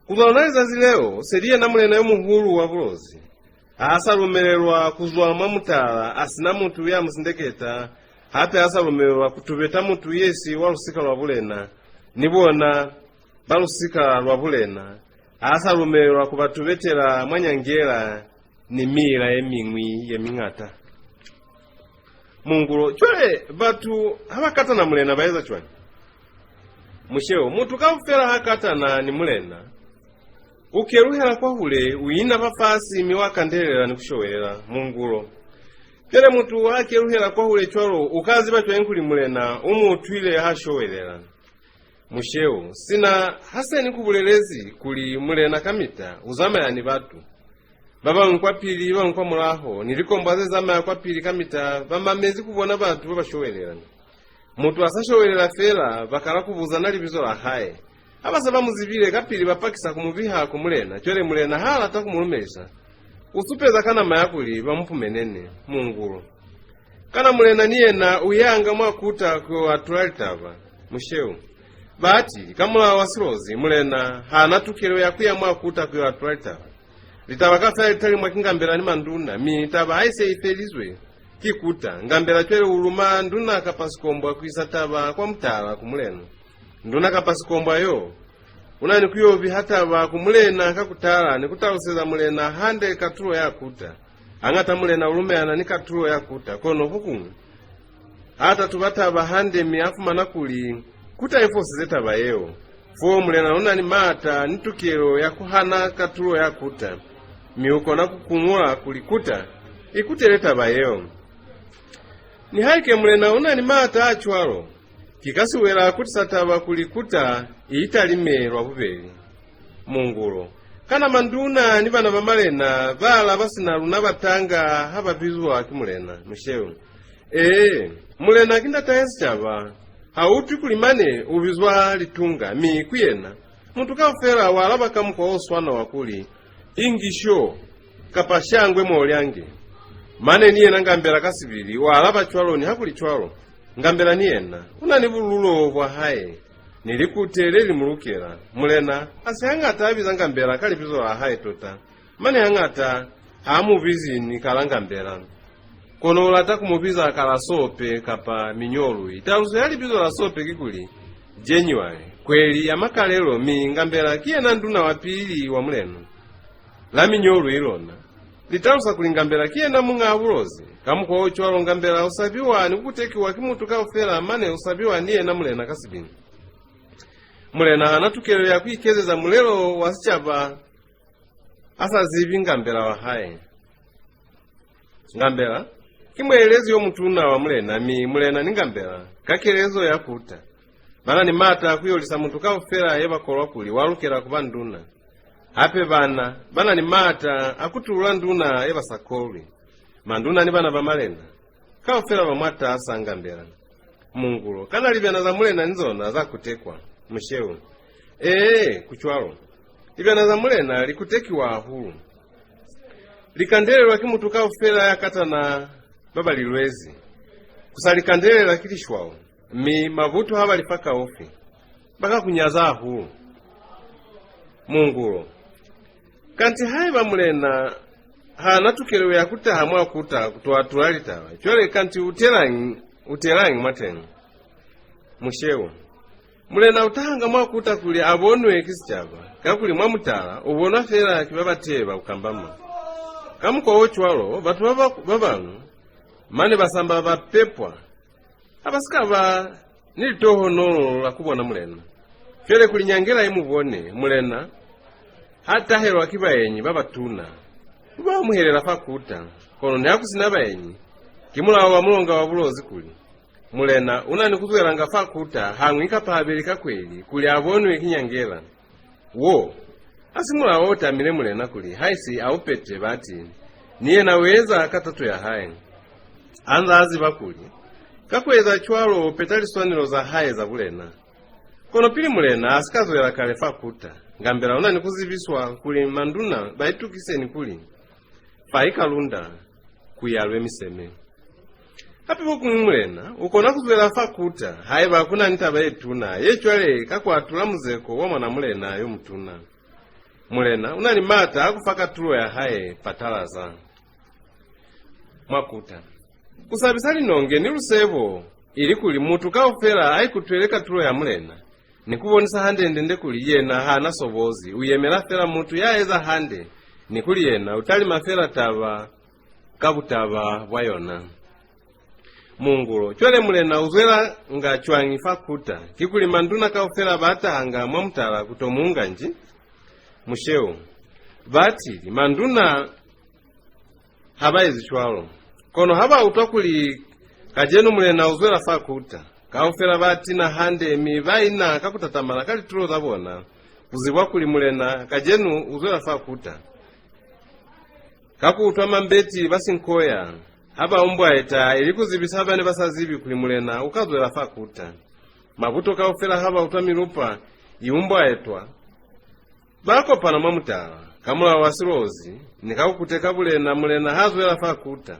Ku zwa lona lizazi leo, se li yena mulena yo muhulu wa Bulozi. Ha sa lumelelwa ku zwa mwa mutala a si na mutu ya mu sindeketa, hape ha sa lumelelwa ku tubeta mutu ye si wa lusika lwa bulena, ni bona ba lusika lwa bulena. Ha sa lumelelwa ku ba tubetela mwa nyangela ni miila ye miñwi ye miñata. Mungulo, cwale batu ha ba katana mulena ba eza cwañi? Musheo, mutu kaufela ha katana ni mulena, u keluhela kwahule, u ina fafasi, mi wa kandelela ni ku showelela. Mungulo, cwale mutu ha keluhela kwahule cwalo, u ka ziba cwañi kuli mulena u mu utwile ha showelela? Musheo, sina ha se ni ku bulelezi kuli mulena kamita u zamaya ni batu, ba bañwi kwapili, ba bañwi kwamulaho, ni likombwa ze zamaya kwapili kamita ba mamezi ku bona batu ba ba showelela. Mutu a sa showelela fela, ba kala ku buzana libizo la hae. Ha ba se ba mu zibile, kapili ba pakisa ku mu biha ku mulena. Cwale mulena ha lata ku mu lumelisa, u supeza ka nama ya kuli ba mu pumenene. Mungulo. Kana mulena ni yena u yanga mwa kuta ku yo atula litaba? Musheu. Bati, ka mulao wa Silozi, mulena ha na tukelo ya ku ya mwa kuta ku yo atula litaba. Litaba kaufela li talimwa ki Ngambela ni manduna, mi taba ha i se i felizwe ki kuta, Ngambela cwale u luma nduna kapa sikombwa ku isa taba kwa mutala ku mulena. Nduna kapa sikombwa yo u na ni ku yo biha taba ku mulena ka ku tala ni ku taluseza mulena hande katulo ya kuta. Hañata mulena u lumelana ni katulo ya kuta, kono fokuñwi ha tatuba taba hande mi a fumana kuli kuta i fosize taba yeo. Fo mulena u na ni maata ni tukelo ya ku hana katulo ya kuta, mi u kona ku kuñula kuli kuta i kutele taba yeo. Nihaike mulena u na ni maata a cwalo, ki ka siwela ku tisa taba kuli kuta i italime lwa bubeli. Mungulo. Kana manduna ni bana ba malena ba alaba sina luna batanga ha ba bizwa ki mulena? Musheu. Ee, mulena ki ndatahe sicaba. Ha utwi kuli mane u bizwa Litunga, mi ku yena, mutu kaufela u alaba ka mukwa o swana wa kuli, "Ingi sho," kapa "Shangwe molyange." Mane ni yena Ngambela ka sibili u alaba cwalo. Nihakulicwalo, Ngambela ni yena u na ni bululo bwa hae, ni likute le li mu lukela. Mulena ha si hañata a biza Ngambela ka libizo la hae tota. Mane hañata ha mu bizi ni ka la Ngambela. Kono u lata ku mu biza ka la Sope kapa Minyolui. Taluso ya libizo la Sope kikuli, January, kweli ya makalelo, mi Ngambela ki yena nduna wa pili wa mulena. La Minyolui lona li talusa kuli Ngambela ki yena muñaa Bulozi. Ka mukwa o cwalo, Ngambela u sabiwa ni ku kutekiwa ki mutu kaufela, mane u sabiwa ni yena mulena ka sibili. Mulena ha na tukelo ya ku ikezeza mulelo wa sicaba a sa zibi Ngambela wa hae. Ngambela ki muelezi yo mutuna wa mulena, mi mulena ni Ngambela, ka kelezo ya kuta, ba na ni maata a ku yolisa mutu kaufela ye ba kolwa kuli wa lukela ku ba nduna. Hape bana ba na ni maata a ku tulula nduna ye ba sa kolwi. Manduna ni bana ba malena kaufela ba mwatas'a Ngambela. Mungulo. Kana libyana za mulena ni zona za kutekwa? Musheu. Ee, ku cwalo. Libyana za mulena li kutekiwa hahulu. Li kandelelwa ki mutu kaufela ya katana ba ba li lwezi. Ku sa li kandelela ki lishwau, mi mabutu ha ba li fakaufi, ba ka ku nyaza hahulu. Mungulo. Kanti haiba mulena ha na tukelo ya ku taha mwa kuta ku to atula litaba, cwale kanti u telañi, u telañi mwateñi? Musheu. Mulena u tahanga mwa kuta kuli a bonwe ki sicaba, kakuli mwa mutala u bonwa fela ki ba ba tee ba ku kambama. Ka mukwa o cwalo, batu ba, ba, ba bañwi mane ba samba ba pepwa, ha ba si ka ba ni litohonolo la ku bona mulena. Cwale kuli nyangela i mu bone, mulena ha tahelwa ki baenyi ba batuna, u ba amuhelela fa kuta. Kono niha ku si na baenyi, ki mulao wa mulonga wa Bulozi kuli, mulena u na ni ku zwelanga fa kuta hañwi kapa habeli ka kweli, kuli a bonwe ki nyangela. Wo, ha si mulao o tamile mulena kuli haisi a u pete, bati, ni yena u eza ka tato ya hae. A nza a ziba kuli, ka ku eza cwalo u peta liswanelo za hae za bulena. Kono pili mulena a si ka zwela kale fa kuta, Ngambela u na ni ku zibiswa kuli manduna ba itukise ni kuli, fa Ikalunda ku yalwe miseme. Hape kokuñwi mulena u kona ku zwela fa kuta haiba ku na ni taba ye tuna ye cwale ka ku atula muzeko wa mwana mulena yo mutuna. Mulena u na ni maata a ku fa katulo ya hae patalaza. Mwa kuta, ku sabisa linonge ni lusebo, ili kuli mutu kaufela a ikutwele katulo ya mulena, ni ku bonisa hande-ndende kuli yena ha na sobozi, u yemela fela mutu ya eza hande, ni kuli yena u talima fela taba ka butaba bwa yona. Mungulo, cwale mulena u zwelanga cwañi fa kuta? Kikuli manduna kaufela ba tahanga mwa mutala ku to mu nga nji? Musheu, batili, manduna ha ba ezi cwalo. Kono ha ba utwa kuli kacenu mulena u zwela fa kuta, kaufela ba tina hande mi ba ina ka ku tatamana ka litulo za bona, ku zibwa kuli mulena kacenu u zwela fa kuta. Ka ku utwa mambeti ba sinkoya, ha ba umbwaeta ili ku zibisa ba ne ba sa zibi kuli mulena u ka zwela fa kuta. Mabuto kaufela ha ba utwa milupa i umbwaetwa, ba kopana mwa mutala, ka mulao wa Silozi, ni ka ku kuteka bulena, mulena ha zwela fa kuta.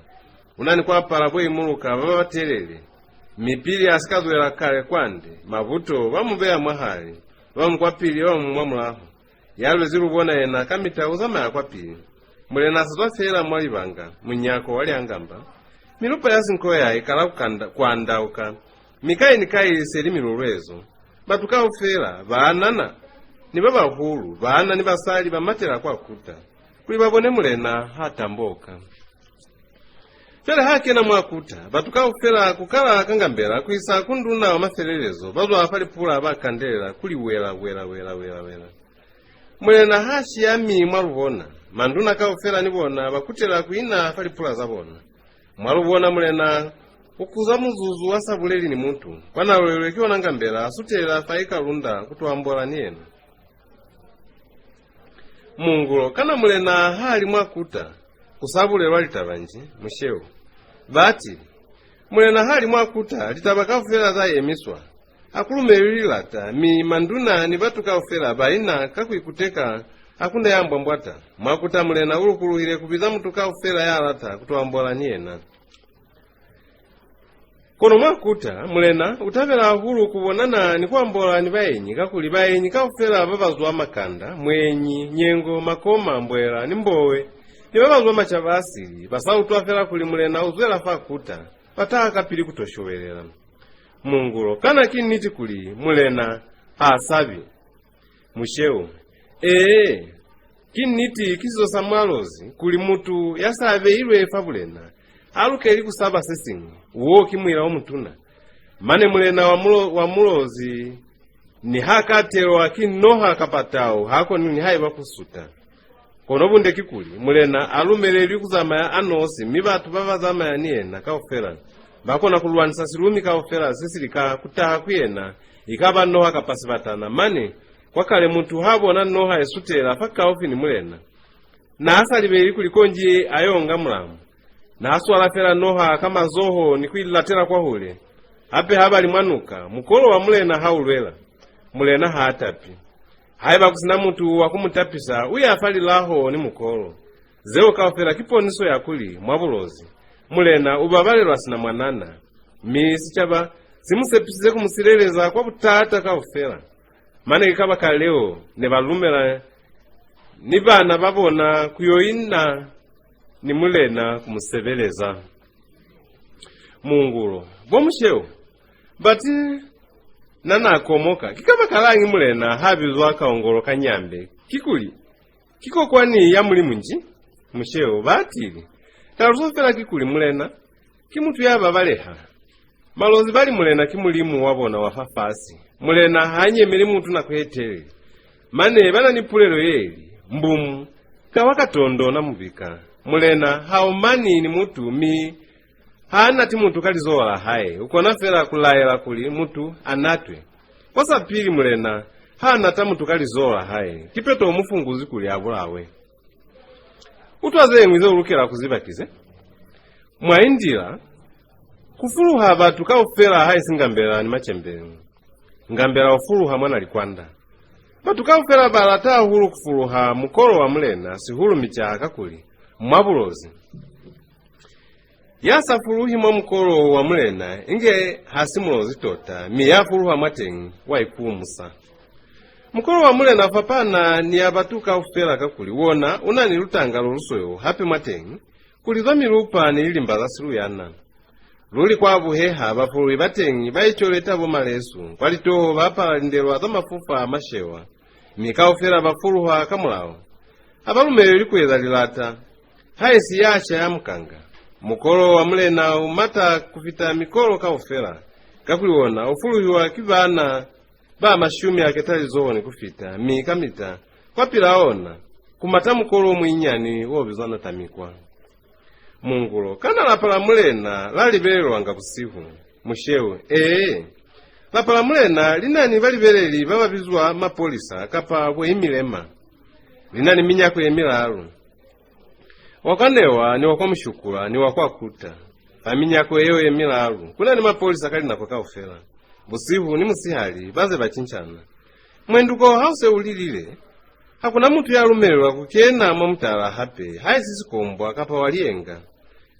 U na ni ku apala bo imuluka ba ba batelele, mi pili a si ka zwela kale kwande, mabuto ba mu beya mwahali, ba mu kwapili, ba mu mwa mulaho. Ya lwezi lubona yena kamita u zamaya kwapili. Mulena a sa zwa feela mwa libanga, munyako wa liangamba, milupa ya sinkoya i kala ku kanda-, ku andauka, mi kai ni kai se li milulwezo. Batu kaufela, baanana ni ba bahulu, baana ni basali, ba matela kwa kuta, kuli ba bone mulena ha tamboka. Cwale ha kena mwa kuta, batu kaufela ku kala ka Ngambela ku isa ku nduna wa mafelelezo, ba zwa fa lipula ba kandelela kuli, wela, wela, wela, wela, wela. Mulena ha siyami mwa lubona, manduna kaufela ni bona ba kutela ku ina fa lipula za bona. Mwa lubona mulena u kuza muzuzu a sa buleli ni mutu, kwa nalwelwe ki ona Ngambela a sutelela fa Ikalunda ku to ambola ni yena. Mungulo, kana mulena ha li mwa kuta, ku sa bulelwa litaba nji? Musheu, batili, mulena ha li mwa kuta, litaba kaufela za yemiswa. Ha ku lumelwi lilata, mi manduna ni batu kaufela ba ina ka ku ikuteka ha ku na ya mbwambwata. Mwa kuta mulena u lukuluhile ku biza mutu kaufela ya lata ku to ambola ni yena. Kono mwa kuta, mulena u tabela hahulu ku bonana ni ku ambola ni baenyi, kakuli baenyi kaufela ba ba zwa Makanda, Mwenyi, Nyengo, Makoma, Mbwela, ni Mbowe, ni ba ba zwa macaba a sili, ba sa utwa fela kuli mulena u zwela fa kuta, ba taha kapili ku to shobelela. Mungulo, kana ki niti kuli mulena ha sabi? Musheu, ee, ki niti, ki sizo sa Mualozi kuli mutu ya sa beilwe fa bulena ha lukeli ku saba se siñwi. Wo ki muila o mutuna. Mane mulena wa mulo-, wa Mulozi ni ha ka telwa ki noha kapa tau, ha koni nihaiba ku suta. Kono bunde kikuli, mulena a lumelelwi ku zamaya a nosi, mi batu ba ba zamaya ni yena kaufela ba kona ku lwanisa silumi kaufela se si lika ku taha ku yena, i ka ba noha kapa sibatana. Mane, kwa kale mutu ha bona noha i sutela fakaufi ni mulena, n'a sa libeli kuli konji a yo nga mulamu. N'a swala fela noha ka mazoho ni ku i latela kwahule. Hape ha ba li mwa nuka, mukolo wa mulena ha u lwela, mulena ha tapi. Haiba ku si na mutu wa ku mu tapisa, u ya fa lilaho ni mukolo. Zeo kaufela ki poniso ya kuli, mwa Bulozi, mulena u babalelwa sina mwanana, mi sicaba si mu sepisize ku mu sileleza kwa butata kaufela. Mane ki kabakaleo ne ba lumela ni bana ba bona ku yo ina ni mulena ku mu sebeleza. Mungulo, bo musheu, bati Na na komoka. Ki kabakalañi Mulena ha bizwa Kaongolo ka Nyambe? Kikuli, ki kokwani ya Mulimu nji? Musheu, batili. Taluso fela kikuli Mulena ki mutu ya babaleha. Malozi ba li Mulena ki Mulimu wa bona wa fafasi. Mulena ha nyemeli mutu nako ye telele. Mane ba na ni pulelo ye li, mbumu, kawa katondo na mubika. Mulena ha omani ni mutu, mi ha nati mutu ka lizoho la hae. U kona fela ku laela kuli mutu a natwe. Kwa sa pili, Mulena ha nata mutu ka lizoho la hae, kipeto u mu funguzi kuli a bulawe. Utwa ze ñwi ze u lukela ku ziba ki ze. Mwa India, ku fuluha batu kaufela haisi Ngambela ni Macembele. Ngambela u fuluha mwa Nalikwanda. Batu kaufela ba lata hahulu ku fuluha mukolo wa Mulena, sihulu micaha, kakuli mwa Bulozi, ya sa fuluhi mwa mukolo wa Mulena inge ha si Mulozi tota, mi ya fuluha mwateñi wa ikuumusa. Mukolo wa Mulena u fapana ni ya batu kaufela, kakuli wona u na ni lutanga lo lusweu, hape mwateñi ku lizwa milupa ni lilimba za siluyana. Luli kwa buheha, bafuluhi bateñi ba icoleta bo malesu, kwa litoho ba apala lindelwa za mafufa a mashewa, mi kaufela ba fuluha ka mulao. Ha ba lumelelwi ku eza lilata, haisi ya sha ya mukanga. Mukolo wa Mulena u mata ku fita mikolo kaufela, kakuli wona u fuluhiwa ki baana ba mashumi a ketalizoho ni ku fita, mi kamita, kwa pila ona, ku mata mukolo o muinyani o bizwa Natamikwa. Mungulo, kana lapa la Mulena la libelelwanga busihu? Musheu, ee. Lapa la Mulena li na ni balibeleli ba ba bizwa mapolisa kapa boimilema. Li na ni minyako ye milalu. Wa kwa Newa, ni wa kwa Mushukula, ni wa kwa Kuta. Fa minyako yeo ye milalu, ku na ni mapolisa ka linako kaufela, busihu ni musihali, ba ze ba cincana. Mwenduko ha u se u lilile, ha ku na mutu ya lumelelwa ku kena mwa mutala hape, haisi sikombwa kapa wa lienga.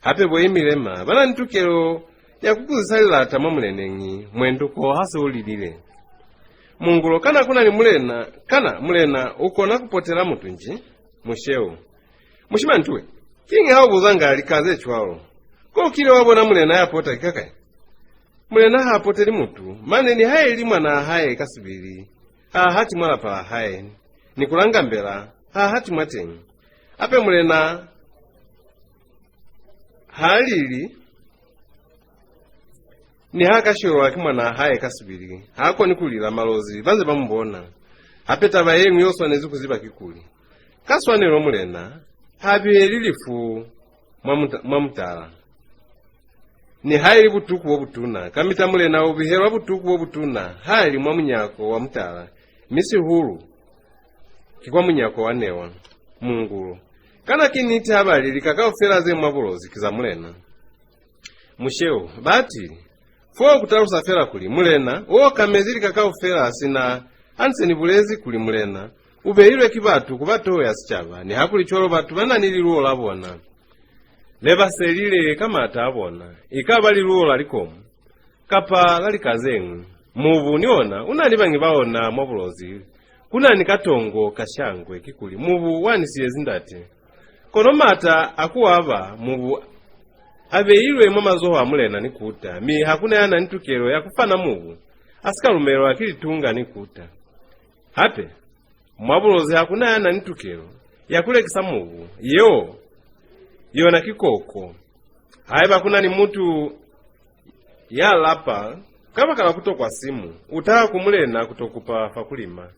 Hape boimilema ba na ni tukelo ya ku kuzisa lilata mwa muleneñi, mwenduko ha se u lilile. Mungulo, kana ku na ni mulena, kana mulena u kona ku potela mutu nji? Musheu. Mushimantuwe, kiñi ha u buzanga lika ze cwalo? Ko u kile wa bona mulena ya pota ki kakai? Mulena ha poteli mutu, mane nihaili mwanaa hae ka sibili, ha hati mwa lapa la hae, ni ku la Ngambela, ha hati mwateñi. Hape mulena ha lili, niha ka shwelwa ki mwanaa hae ka sibili, ha koni ku lila, Malozi ba nze ba mu bona. Hape taba ye ñwi yo swanezi ku ziba kikuli, ka swanelo mulena ha biheli lifu mwa muta-, mwa mutala. Nihaili butuku bo butuna, kamita mulena u bihelwa butuku bo butuna ha li mwa munyako wa mutala, mi sihulu ki kwa munyako wa Newa. Mungulo. Kana ki niti ha ba li lika kaufela ze mwa Bulozi ki za mulena? Musheu, batili. Fo ku talusa fela kuli mulena u okamezi lika kaufela, sina ha ni se ni bulezi kuli mulena u beilwe ki batu ku ba toho ya sicaba, nihakulicwalo batu ba na ni liluo la bona le ba selile ka maata a bona, i ka ba liluo la likomu, kapa la lika ze ñwi. Mubu ni ona u na ni bañi ba ona mwa Bulozi. Ku na ni katongo ka shangwe, kikuli, mubu wa ni siyezi ndate. Kono maata a ku aba mubu a beilwe mwa mazoho a mulena ni kuta, mi ha ku na ya na ni tukelo ya ku fana mubu a si ka lumelwa ki litunga ni kuta. Hape, mwa Bulozi ha ku na ya na ni tukelo ya ku lekisa mubu. Yeo yona ki koko. Haiba ku na ni mutu ya lapa kabakala ku tokwa simu, u taha ku mulena ku to kupa fa ku lima.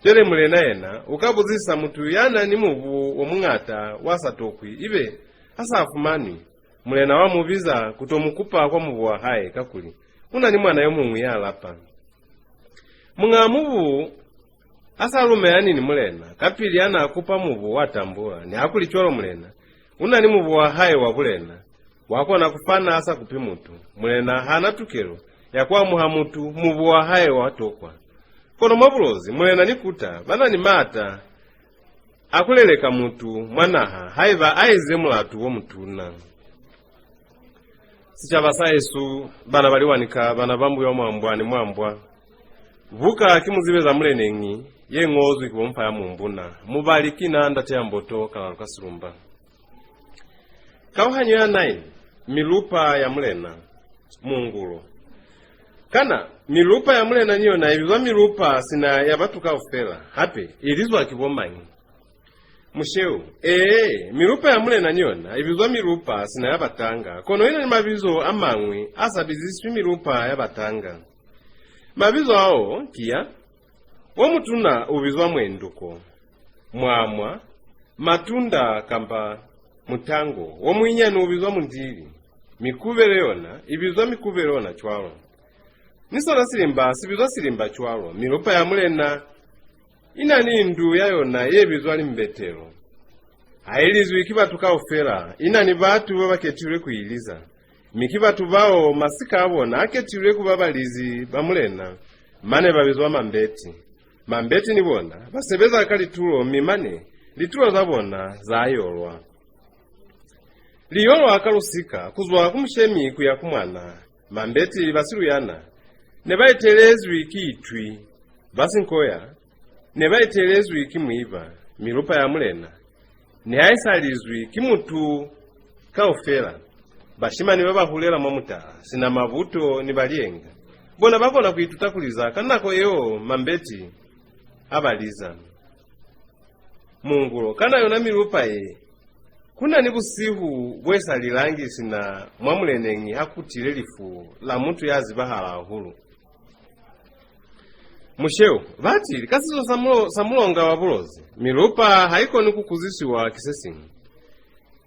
Cwale mulena yena u ka buzisa mutu ya na ni mubu o muñata wa sa tokwi, ibe ha sa fumanwi, mulena wa mu biza ku to mu kupa kwa mubu wa hae, kakuli u na ni mwana yo muñwi ya lapa. Muñaa mubu a sa lumelani ni mulena, kapili a na kupa mubu wa tambula, nihakulicwalo mulena u na ni mubu wa hae wa bulena, wa kona ku fana a sa kupi mutu. Mulena ha na tukelo ya ku amuha mutu mubu wa hae wa tokwa. Kono mwa Bulozi, mulena ni kuta ba na ni maata a ku leleka mutu mwa naha haiba a ezize mulatu wo mutuna. Sicaba sa hesu, bana ba Liwanika, bana ba Mbuyo Mwambwa ni Mwambwa. Buka ki Muzibe za Muleneñi ye ñozwi ki bo Mfa ya Mumbuna. Mubali ki na Ndate ya Mboto, Kalalu ka Silumba. Kauhanyo ya nine, Milupa ya Mulena. Mungulo. Kana Milupa ya mulena ni yona i bizwa milupa sina ya batu kaufela, hape i lizwa ki bo mañi? Musheu, ee, milupa ya mulena ni yona i bizwa milupa sina ya batanga, kono i na ni mabizo a mañwi a sa biziswi milupa ya batanga. Mabizo ao ki ya, wo mutuna u bizwa mwenduko, mwamwa, matunda kamba mutango, wo muinyani u bizwa mundili, mikubele yona i bizwa mikubele ona cwalo. Ni sona silimba si bizwa silimba cwalo. Milupa ya mulena i na ni ndu ya yona ye bizwa limbetelo. Ha i lizwi ki batu kaufela, i na ni batu ba ba ketilwe ku i liza. Mi ki batu bao masika a bona a ketilwe ku ba balizi ba mulena, mane ba bizwa mambeti. Mambeti ni bona ba sebeza ka litulo, mi mane litulo za bona za yolwa. Li yolwa ka lusika, ku zwa ku mushemi ku ya ku mwana. Mambeti ba Siluyana ne ba etelezwi ki Itwi, ba Sinkoya ne ba etelezwi ki Muiba, milupa ya mulena ne ha i sa lizwi ki mutu kaufela. Bashimani ba ba hulela mwa mutala, sina Mabuto ni Balienga, bona ba kona ku ituta ku liza ka nako yeo mambeti a ba liza. Mungulo, kana yona milupa ye, ku na ni busihu bwe sa lilangi sina mwa muleneñi ha ku tile lifu la mutu ya zibahala hahulu? Musheu, batili, ka sizo sa mulo-, sa mulonga wa Bulozi, milupa ha i koni ku kuzisiwa ki se siñwi.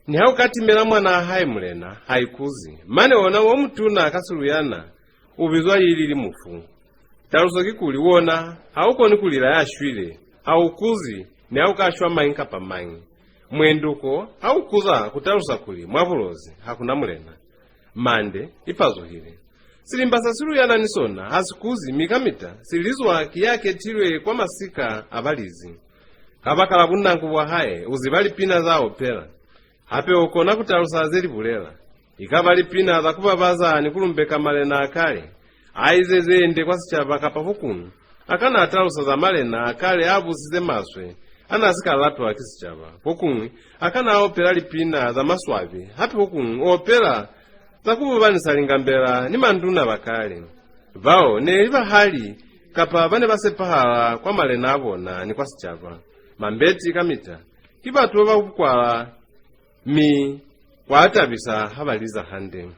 Niha u ka timela mwanaa hae mulena, ha i kuzi. Mane ona wo mutuna ka Siluyana u bizwa Yilili mufu. Taluso kikuli, wona ha u koni ku lila ya shwile, ha u kuzi, niha u ka shwa mañi kapa mañi. Mwenduko ha u kuza ku talusa kuli mwa Bulozi ha ku na mulena. Mande i pazuhile. Silimba sa Siluyana ni sona ha si kuzi, mi kamita si lizwa ki ya ketilwe kwa masika a balizi. Kabakala bunangu bwa hae, u ziba lipina za opela. Hape u kona ku talusa ze li bulela. Ikaba lipina za ku babaza ni ku lumbeka malena a kale, a ize ze nde kwa sicaba kapa fokuñwi, a kana a talusa za malena a kale a busize maswe a na si ka latwa ki sicaba. Fokuñwi, a kana a opela lipina za maswabi, hape fokuñwi u opela za ku bubanisa lingambela ni manduna ba kale. Bao ne li bahali kapa ba ne ba sepahala kwa malena a bona ni kwa sicaba. Mambeti kamita ki batu ba ba bukwala, mi kwa tabisa ha ba liza hande.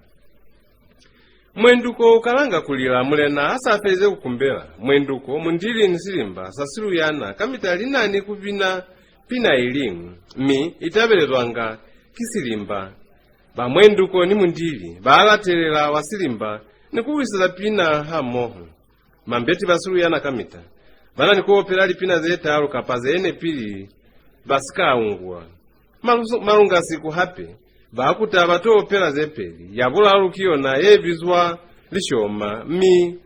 Mwenduko u kalanga ku lila mulena ha sa felize ku kumbela. Mwenduko, mundili ni silimba sa Siluyana kamita li na ni ku bina pina i liñwi, mi i tabelezwanga ki silimba. Ba mwenduko ni mundili ba latelela wa silimba ni ku wiseza pina hamoho. Mambeti ba Siluyana kamita ba na ni ku opela lipina ze talu kapa ze ne pili ba si ka ungulwa. Malu-, malungasiku hape, ba kuta ba to opela ze peli. Ya bulalu ki yona ye bizwa Lishoma, mi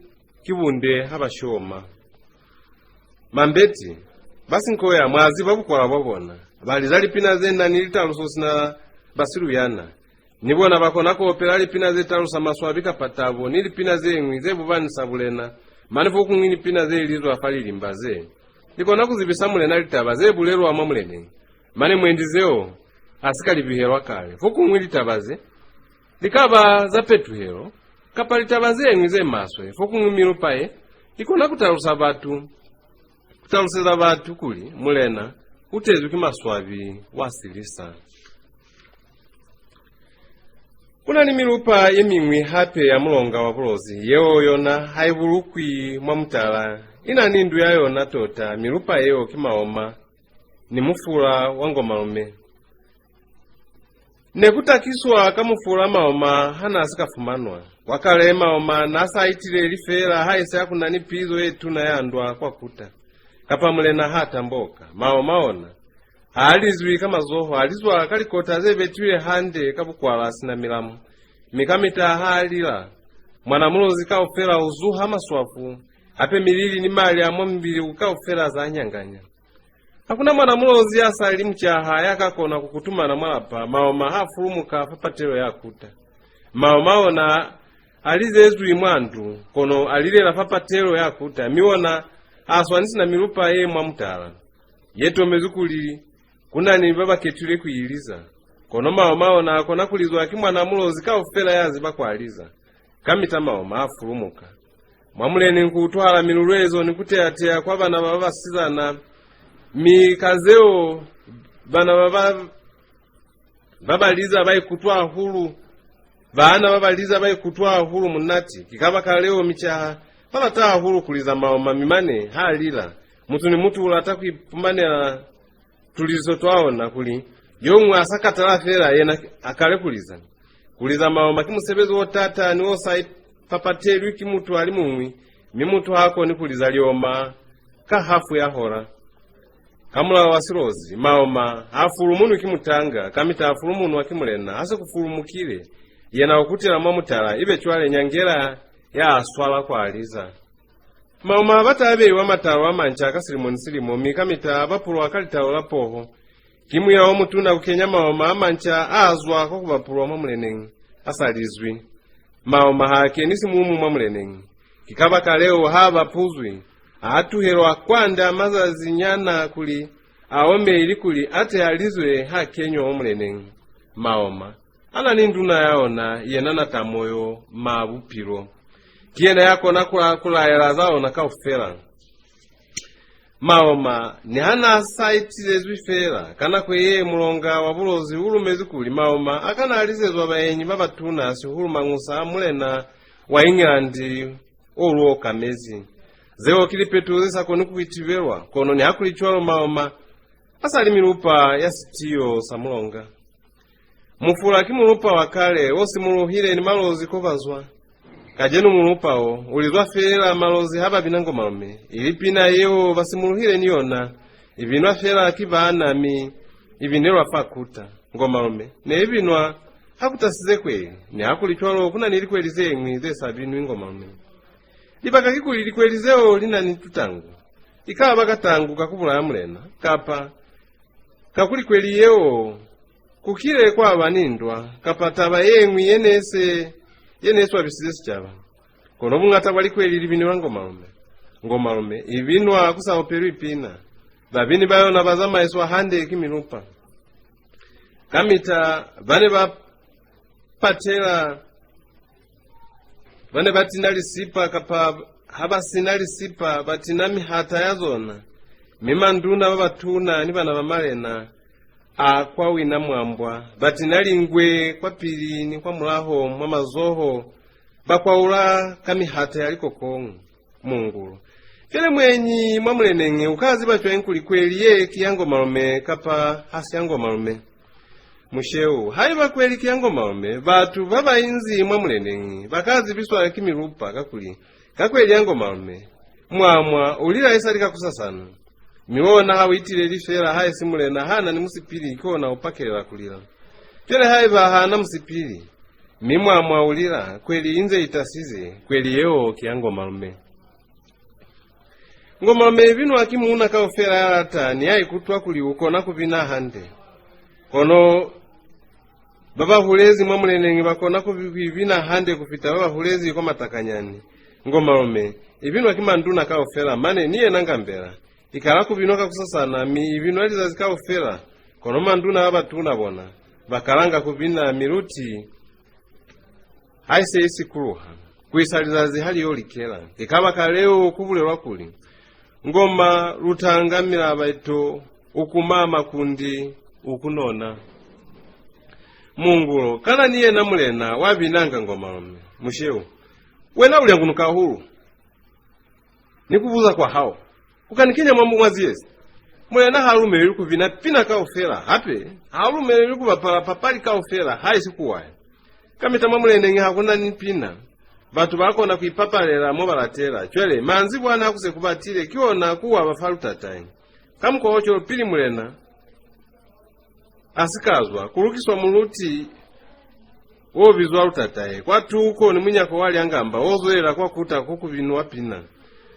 ki bunde ha ba shoma. Mambeti ba Sinkoya mwa ziba bukwala bwa bona. Ba liza lipina ze na ni litaluso sina ba Siluyana. Ni bona ba kona ku opela lipina ze talusa maswabi kapa tabo, ni lipina ze ñwi ze bubanisa bulena, mane fokuñwi lipina ze lizwa fa lilimba ze. Li kona ku zibisa mulena litaba ze bulelwa mwa muleneñi. Mane mwendi zeo ha si ka libihelwa kale. Fokuñwi litaba ze li ka ba za petuhelo, kapa litaba ze ñwi ze maswe, fokuñwi milupa ye i kona ku talusa batu, ku taluseza batu kuli mulena u tezwi ki maswabi wa silisa. Ku na ni milupa ye miñwi hape ya mulonga wa Bulozi, yeo yona ha i bulukwi mwa mutala. I na ni ndu ya yona tota. Milupa yeo ki maoma ni mufula wa ngomalume. Ne ku takiswa ka mufula maoma ha n'a si ka fumanwa. Kwa kale maoma n'a sa itileli feela haisi ha ku na ni pizo ye tuna ya ndwa kwa kuta, kapa mulena ha tamboka. Maoma ona ha a lizwi ka mazoho, a lizwa ka likota ze betilwe hande ka bukwala sina milamu. Mi kamita ha a lila, mwana Mulozi kaufela u zuha maswafu, hape milili ni mali a mwa mubili u kaufela za nyanganya. Ha ku na mwana Mulozi ya sa li mucaha ya ka kona ku kutumana mwa lapa, maoma ha fulumuka fa patelo ya kuta. Maoma ona a lizezwi mwa ndu, kono a lilela fa patelo ya kuta, mi ona a swanisi na milupa ye mwa mutala, ye tomezwi kuli ku na ni ba ba ketilwe ku i liza. Kono maoma ona a kona ku lizwa ki mwana Mulozi kaufela ya ziba ku a liza. Kamita maoma a fulumuka. Mwa muleneñi ku utwahala milulwezo ni ku teya-teya kwa bana ba basizana, mi ka zeo bana ba ba, ba ba liza ba ikutwa hahulu, baana ba ba liza ba ikutwa hahulu munati. Ki kabakaleo micaha ba lata hahulu ku liza maoma, mi mane ha lila, mutu ni mutu u lata ku ipumanela tulizo twa ona, kuli yo muñwi a sa katala fela yena a kale ku liza. Ku liza maoma ki musebezi o taata ni o sa ipapatelwi ki mutu a li muñwi, mi mutu ha koni ku liza lioma ka hafu ya hora. Ka mulao wa Silozi, maoma ha fulumunwi ki mutanga, kamita a fulumunwa ki mulena ha se ku fulumukile. Yena u kutela mwa mutala, ibe cwale nyangela ya a swala kwa liza. Maoma ba ta beiwa matalo a manca ka silimo ni silimo, mi kamita a bapulwa ka litalo la poho. Ki muyao o mutuna ku kenya maoma a manca a zwa kwa ku bapulwa mwa muleneñi a sa lizwi. Maoma ha keni simumu mwa muleneñi. Ki kabakaleo ha bapuzwi, a tuhelwa kwanda mazazinyana kuli a ome, ilikuli a te a lizwe ha kenywa mwa muleneñi. Maoma a na ni nduna ya ona, yena Natamoyo Mabupilo. Ki yena ya kona ku, ku laela za ona kaufela. Maoma, niha n'a sa itilezwi fela, ka nako ye mulonga wa Bulozi u lumezi kuli maoma a kana a lizezwa baenyi ba batuna, sihulu mañusa a mulena wa England o lu okamezi. Zeo ki lipeto ze sa koni ku itibelwa, kono nihakulicwalo maoma a sa li milupa ya sitiyo sa mulonga. Mufula ki mulupa wa kale o simuluhile ni Malozi ko ba zwa. Kacenu mulupa wo u lizwa feela Malozi ha ba bina Ngomalume, ili pina yeo ba simuluhile ni yona i binwa feela ki baana, mi i binelwa fa kuta. Ngomalume ne i binwa ha ku tasize kweli, nihakulicwalo ku na ni likweli ze ñwi ze sa binwi Ngomalume. Libaka kikuli likweli zeo li na ni tutangu. I ka ba katangu ka ku bulaya mulena, kapa kakuli kweli yeo ku kile kwa ba ni ndwa, kapa taba ye ñwi ye ne se, ye ne swabisize sicaba. Kono buñata bwa likweli li binelwa Ngomalume. Ngomalume i binwa ku sa opelwi pina. Babini ba yona ba zamaiswa hande ki milupa. Kamita ba ne ba patela, ba ne ba tina lisipa, kapa ha ba si na lisipa, ba tina mihata ya zona, mi manduna ba batuna ni bana ba malena a kwa wina mwambwa ba tina lingwe kwapili ni kwamulaho mwa mazoho, ba kwaula ka mihata ya likokoñu. Mungulo. Cwale mwenyi mwa muleneñi u ka ziba cwañi kuli kweli ye ki ya Ngomalume kapa ha si ya Ngomalume? Musheu, haiba kweli ki ya Ngomalume, batu ba ba inzi mwa muleneñi ba ka zibiswa ki milupa, kakuli ka kweli ya Ngomalume, mwamwa u lila isali kakusasana. Mi ona ha u itileli fela, haisi mulena ha na ni musipili, ki ona u pakelela ku lila. Cwale haiba ha na musipili, mi mwamwa u lila, kweli inze i tasize, kweli yeo ki ya Ngomalume. Ngomalume i binwa ki muuna kaufela ya lata ni ya ikutwa kuli u kona ku bina hande. Kono ba ba hulezi mwa muleneñi ba kona ku bi-, ku i bina hande ku fita ba ba hulezi kwa matakanyani. Ngomalume i binwa ki manduna kaufela, mane ni yena Ngambela. I kala ku binwa kakusasana, mi i binwa lizazi kaufela, kono manduna ba batuna bona ba kalanga ku bina miluti ha i se i sikuluha, ku isa lizazi ha li yo likela. Ki kabakaleo ku bulelwa kuli, ngoma lutanga milaba ito, u kuma makundi, u ku nona. Mungulo, kana ni yena mulena wa binanga Ngomalume? Musheu, wena u lyangunuka hahulu. Ni ku buza kwa hao, u ka ni kenya mwa, mwa ziyezi? Mulena ha lumelelwi ku bina pina kaufela, hape ha lumelelwi ku bapala papali kaufela, haisi ku waya. Kamita mwa muleneñi ha ku na ni pina, batu ba kona ku ipapalela mo ba latela. Cwale, manzibwana ha ku se ku batile, ki ona ku waba fa lutatai. Ka mukwa o cwalo, pili mulena a si ka zwa, ku lukiswa muluti wo bizwa lutatahe, kwa tuko ni munyako wa lyangamba wo zwelela kwa kuta ko ku binwa pina.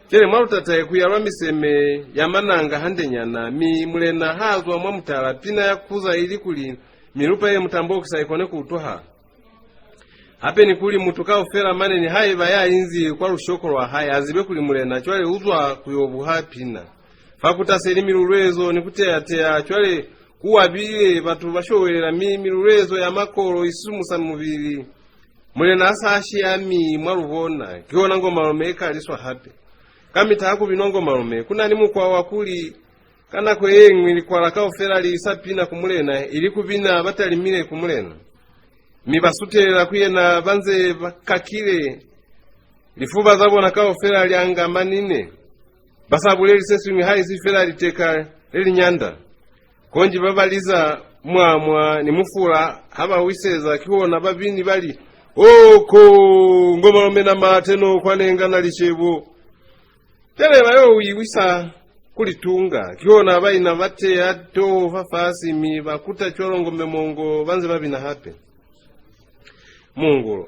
Cwale mwa lutatahe ku yalwa miseme ya mananga handenyana, mi mulena ha zwa mwa mutala, pina ya kuza ilikuli milupa ye mutambokisa i kone ku utwahala. Hape ni kuli mutu kaufela mane nihaiba ya inzi kwa lushoko lwa hae a zibe kuli mulena cwale u zwa ku yo buha pina. Fa kuta se li milulwezo ni ku teya-teya, cwale ku wabile, batu ba showelela, mi milulwezo ya makolo i sumusa mubili. Mulena a sa shiyami mwa lubona, ki ona Ngomalume i ka liswa hape. Kamita ha ku binwa Ngomalume, ku na ni mukwa wa kuli, ka nako ye ñwi likwala kaufela li isa pina ku Mulena, ili ku bina ba talimile ku Mulena. Mi ba sutelela ku yena ba nze ba kakile, lifuba za bona kaufela li angamanine. Ba sa buleli se siñwi haisi fela liteka le li nyanda. Konji ba ba liza mwamwa ni mufula ha ba wiseza, ki ona babini ba li, "Oko, Ngomalume na mate no kwanenga na lishebo." Pele ba yo iwisa ku litunga, ki ona ba ina ba teya toho fafasi, mi ba kuta cwalo ngombe mongo ba nze ba bina hape. Mungulo.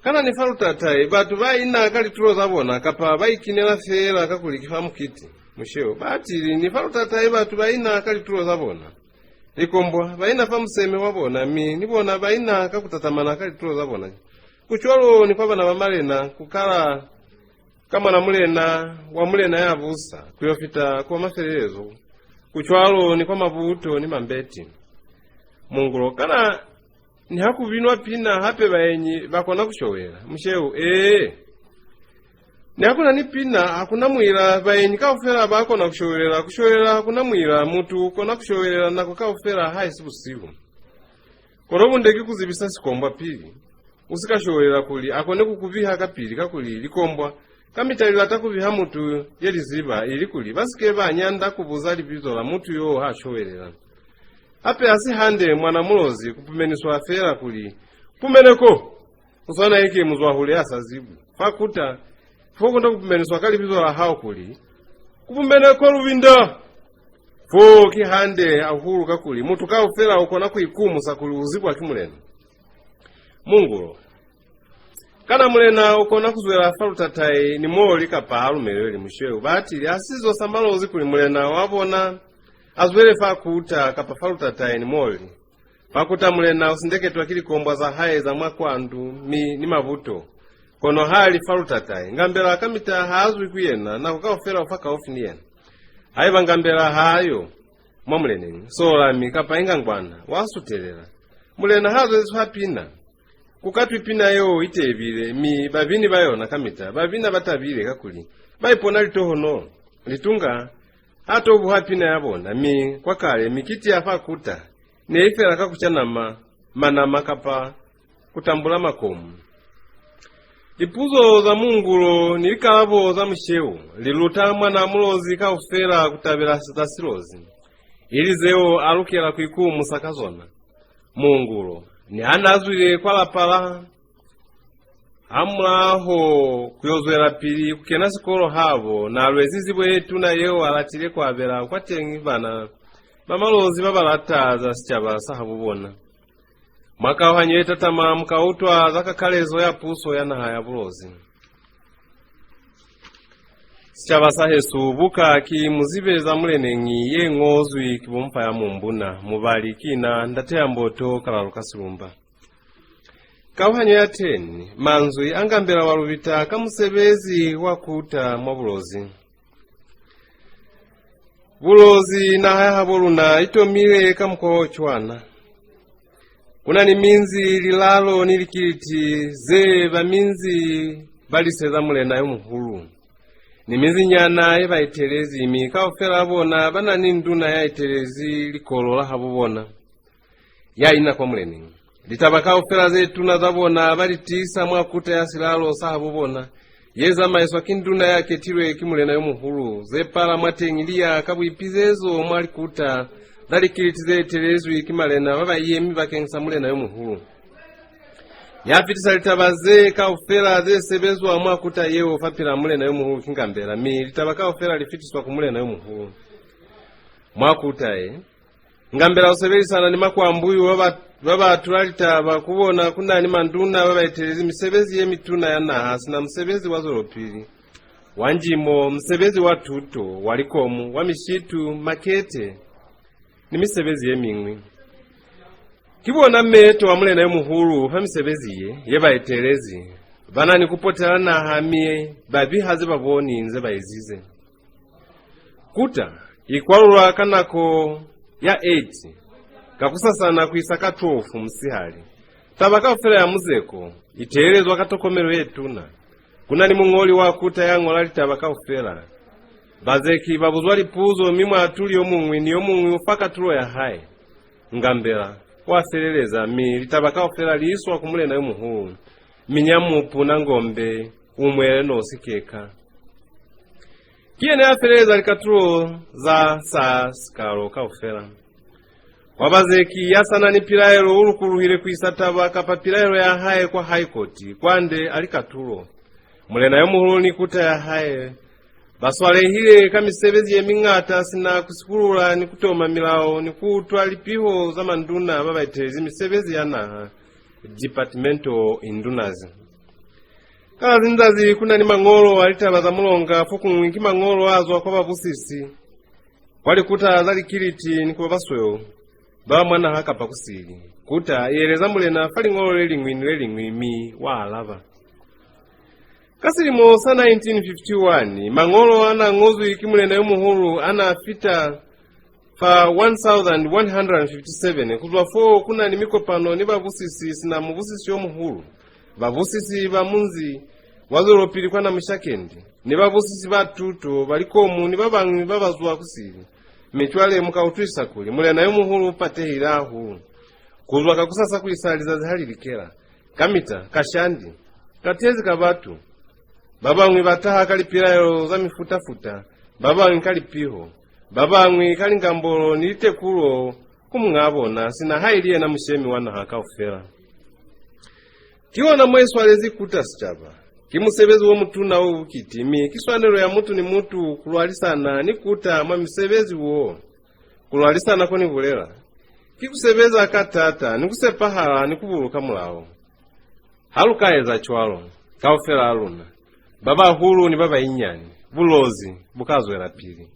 Kana ni fa lutatai, batu ba ina ka litulo za bona, kapa ba ikinela feela kakuli ki fa mukiti? Musheo. Batili, ni fa lutatai batu ba ina ka litulo za bona. Likombwa, ba ina fa museme wa bona, mi ni bona ba ina ka ku tatamana ka litulo za bona. Ku cwalo ni kwa bana ba malena, ku kala ka mwana mulena wa mulena ya busa, ku yo fita kwa mafelelezo. Ku cwalo ni kwa mabuto ni mambeti. Mungulo. Kana ni ha ku binwa pina hape baenyi ba kona ku showela? Musheu. Ee. Ni ha ku na ni pina, ha ku na muila, baenyi kaufela ba kona ku showelela. Ku showelela ha ku na muila, mutu u kona ku showelela nako kaufela haisi busihu. Kono bunde ki ku zibisa sikombwa pili. U si ka showelela kuli a kone ku ku biha kapili, kakuli likombwa kamita li lata ku biha mutu ye li ziba, ili kuli ba si ke ba nyanda ku buza libizo la mutu yo ha showelela. Hape ha si hande mwana Mulozi ku pumeniswa feela kuli, "Pumene ko!" Ku swana ike muzwahule ya sa zibwi. Fa kuta, fo u kona ku pumeniswa ka libizo la hao kuli, "Ku pumene ko, Lubinda!" Fo ki hande hahulu, kakuli mutu kaufela u kona ku ikumusa kuli u zibwa ki mulena. Mungulo. Kana mulena u kona ku zwela fa lutatai ni Muoli kapa ha lumeleli? Musheu. Batili, ha si zo sa Malozi kuli mulena wa bona a zwele fa kuta kapa fa lutatai ni Muoli. Fa kuta mulena u sindeketwa ki likombwa za hae za mwa kwandu, mi ni mabuto. Kono ha li fa lutatai, Ngambela kamita ha a zwi ku yena, nako kaufela u fa kaufi ni yena. Haiba Ngambela ha yo mwa muleneñi, Solami kapa inga ngwana, wa sutelela. Mulena ha zwezwi fa pina. Ku katwi pina yeo i tebile, mi babini ba yona kamita ba bina ba tabile, kakuli ba ipona litohonolo. Litunga ha to buha pina ya bona, mi kwa kale mikiti ya fa kuta ne i fela ka ku ca nama, manama kapa ku tambula makomu. Lipuzo za Mungulo ni likalabo za Musheu li luta mwana Mulozi kaufela ku tabela za Silozi, ili zeo a lukela ku ikumusa ka zona. Mungulo, niha n'a zwile kwa lapa la hamulaho ku yo zwelapili ku kena sikolo habo, n'a lwezi zibo ye tuna yeo a latile ku abela kwateñi bana ba Malozi ba ba lata za sicaba sa habo bona. Mwa kauhanyo ye tatama, mu ka utwa za kakalezo ya puso ya naha ya Bulozi. Sicaba sa hesu, buka ki Mu Zibe za Muleneñi ye ñozwi ki bo Mufaya Mumbuna, mubali ki na, Ndate ya Mboto, Kalaluka Silumba. Kauhanyo ya ten, manzwi a Ngambela wa Lubita ka musebezi wa kuta mwa Bulozi. Bulozi, naha ya habo luna i tomile ka mukwa o cwana. Ku na ni minzi, lilalo ni likiliti ze ba minzi ba liseza mulena yo muhulu, ni minzinyana ye ba etelezi, mi kaufela bona ba na ni nduna ya etelezi likolo la habo bona, ya ina kwa muleneñi. Litaba kaufela ze tuna za bona ba li tiisa mwa kuta ya silalo sa habo bona, ye zamaiswa ki nduna ya ketilwe ki mulena yo muhulu. Ze pala mwateñi li ya ka buipizezo mwa likuta za likiliti ze etelezwi ki malena ba ba yemi bakeñisa mulena yo muhulu. Ya fitisa litaba ze kaufela ze sebezwa mwa kuta yeo fapil'a mulena yo muhulu ki Ngambela, mi litaba kaufela li fitiswa ku mulena yo muhulu. Mwa kuta ye, Ngambela u sebelisana ni Makwambuyu ba ba, ba ba tula litaba. Ku bona ku na ni manduna ba ba etelezi misebezi ye mituna ya naha, sina musebezi wa zwelopili, wa njimo, musebezi wa tuto, wa likomu, wa mishitu, makete, ni misebezi ye miñwi. Ki bona meto wa mulena yo muhulu fa misebezi ye, ye ba etelezi. Ba na ni ku potela naha, mi ba biha ze ba boni nze ba ezize. Kuta i kwalulwa ka nako ya eight kakusasana ku isa ka twelve musihali. Taba kaufela ya muzeko i teelezwa ka tokomelo ye tuna. Ku na ni muñoli wa kuta ya ñola litaba kaufela. Bazeki ba buzwa lipuzo, mi muatuli yo muñwi ni yo muñwi u fa katulo ya hae. Ngambela wa feleleza, mi litaba kaufela li iswa ku mulena yo muhulu, mi nyamupu na ngombe u mwele nosi keka. Ki yena ya feleleza likatulo za sa sikalo kaufela. Wa bazeki ya sa na ni pilaelo u lukuluhile ku isa taba kapa pilaelo ya hae kwa High Court, kwande a likatulo. Mulena yo muhulu ni kuta ya hae ba swalehile ka misebezi ye miñata sina ku sikulula ni ku toma milao ni ku utwa lipiho za manduna ba ba etelezi misebezi ya naha, departmental indunas. Ka zazi ni zazi ku na ni mañolo a litaba za mulonga, fokuñwi ki mañolo a zwa kwa babusisi, kwa likuta za likiliti ni ku ba basweu ba mwa naha kapa kusili. Kuta i eleza mulena fa liñolo le liñwi ni le liñwi, mi wa alaba. Ka silimo sa nineteen fifty-one, mañolo a n'a ñozwi ki mulena yo muhulu a n'a fita fa one thousand one hundred fifty-seven. Ku zwa foo, ku na ni mikopano ni babusisi sina mubusisi yo muhulu, babusisi ba munzi wa zwelopili kwa Namushakende, ni babusisi ba tuto, ba likomu, ni ba bañwi ba ba zwa kusili. Mi cwale mu ka utwisisa kuli mulena yo muhulu u patehile hahulu. Ku zwa kakusasa ku isa lizazi ha li likela, kamita, kashandi, katezi ka batu, ba bañwi ba taha ka lipilaelo za mifuta-futa, ba bañwi ka lipiho, ba bañwi ka lingambolo ni litekulo ku muñaa bona, sina ha ili yena mushemi wa naha kaufela. Ki ona mo i swalezi kuta sicaba. Ki musebezi wo mutuna o bukiti, mi ki swanelo ya mutu ni mutu ku lwalisana ni kuta mwa misebezi wo. Ku lwalisana ko ni bulela, ki ku sebeza ka taata ni ku sepahala ni ku buluka mulao. Ha lu ka eza cwalo, kaufela a luna, ba bahulu ni ba bainyani, Bulozi bu ka zwelapili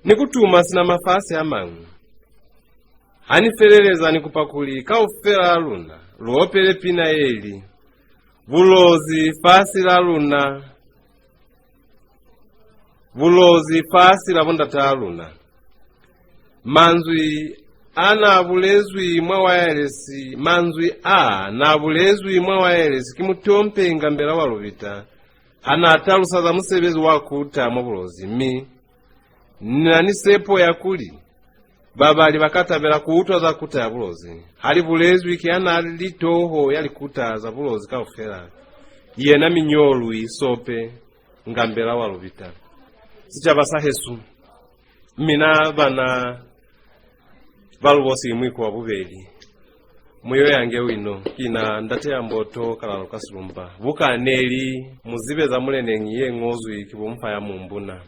ni ku tuma sina mafasi a mañwi. Ha ni feleleza, ni kupa kuli kaufela a luna lu opele pina ye li, Bulozi fasi la luna, Bulozi fasi la bondataa luna. Manzwi a n'a bulezwi mwa wayalesi, manzwi a n'a bulezwi mwa wayalesi ki mutompe Ngambela wa Lubita ha n'a talusa za musebezi wa kuta mwa Bulozi, mi ni na ni sepo ya kuli babali ba ka tabela ku utwa za kuta ya Bulozi ha li bulezwi ki ya n'a li toho ya likuta za Bulozi kaufela, yena Minyolwi Sope Ngambela wa Lubita. Sicaba sa hesu, mina bana ba Lubosi Mwiko wa bubeli, mu yo yange wino, ki na ndate ya mboto Kalalo ka Silumba. Buka ne li Mu zibe za Muleneñi ye ñozwi ki bo Mufaya Mumbuna.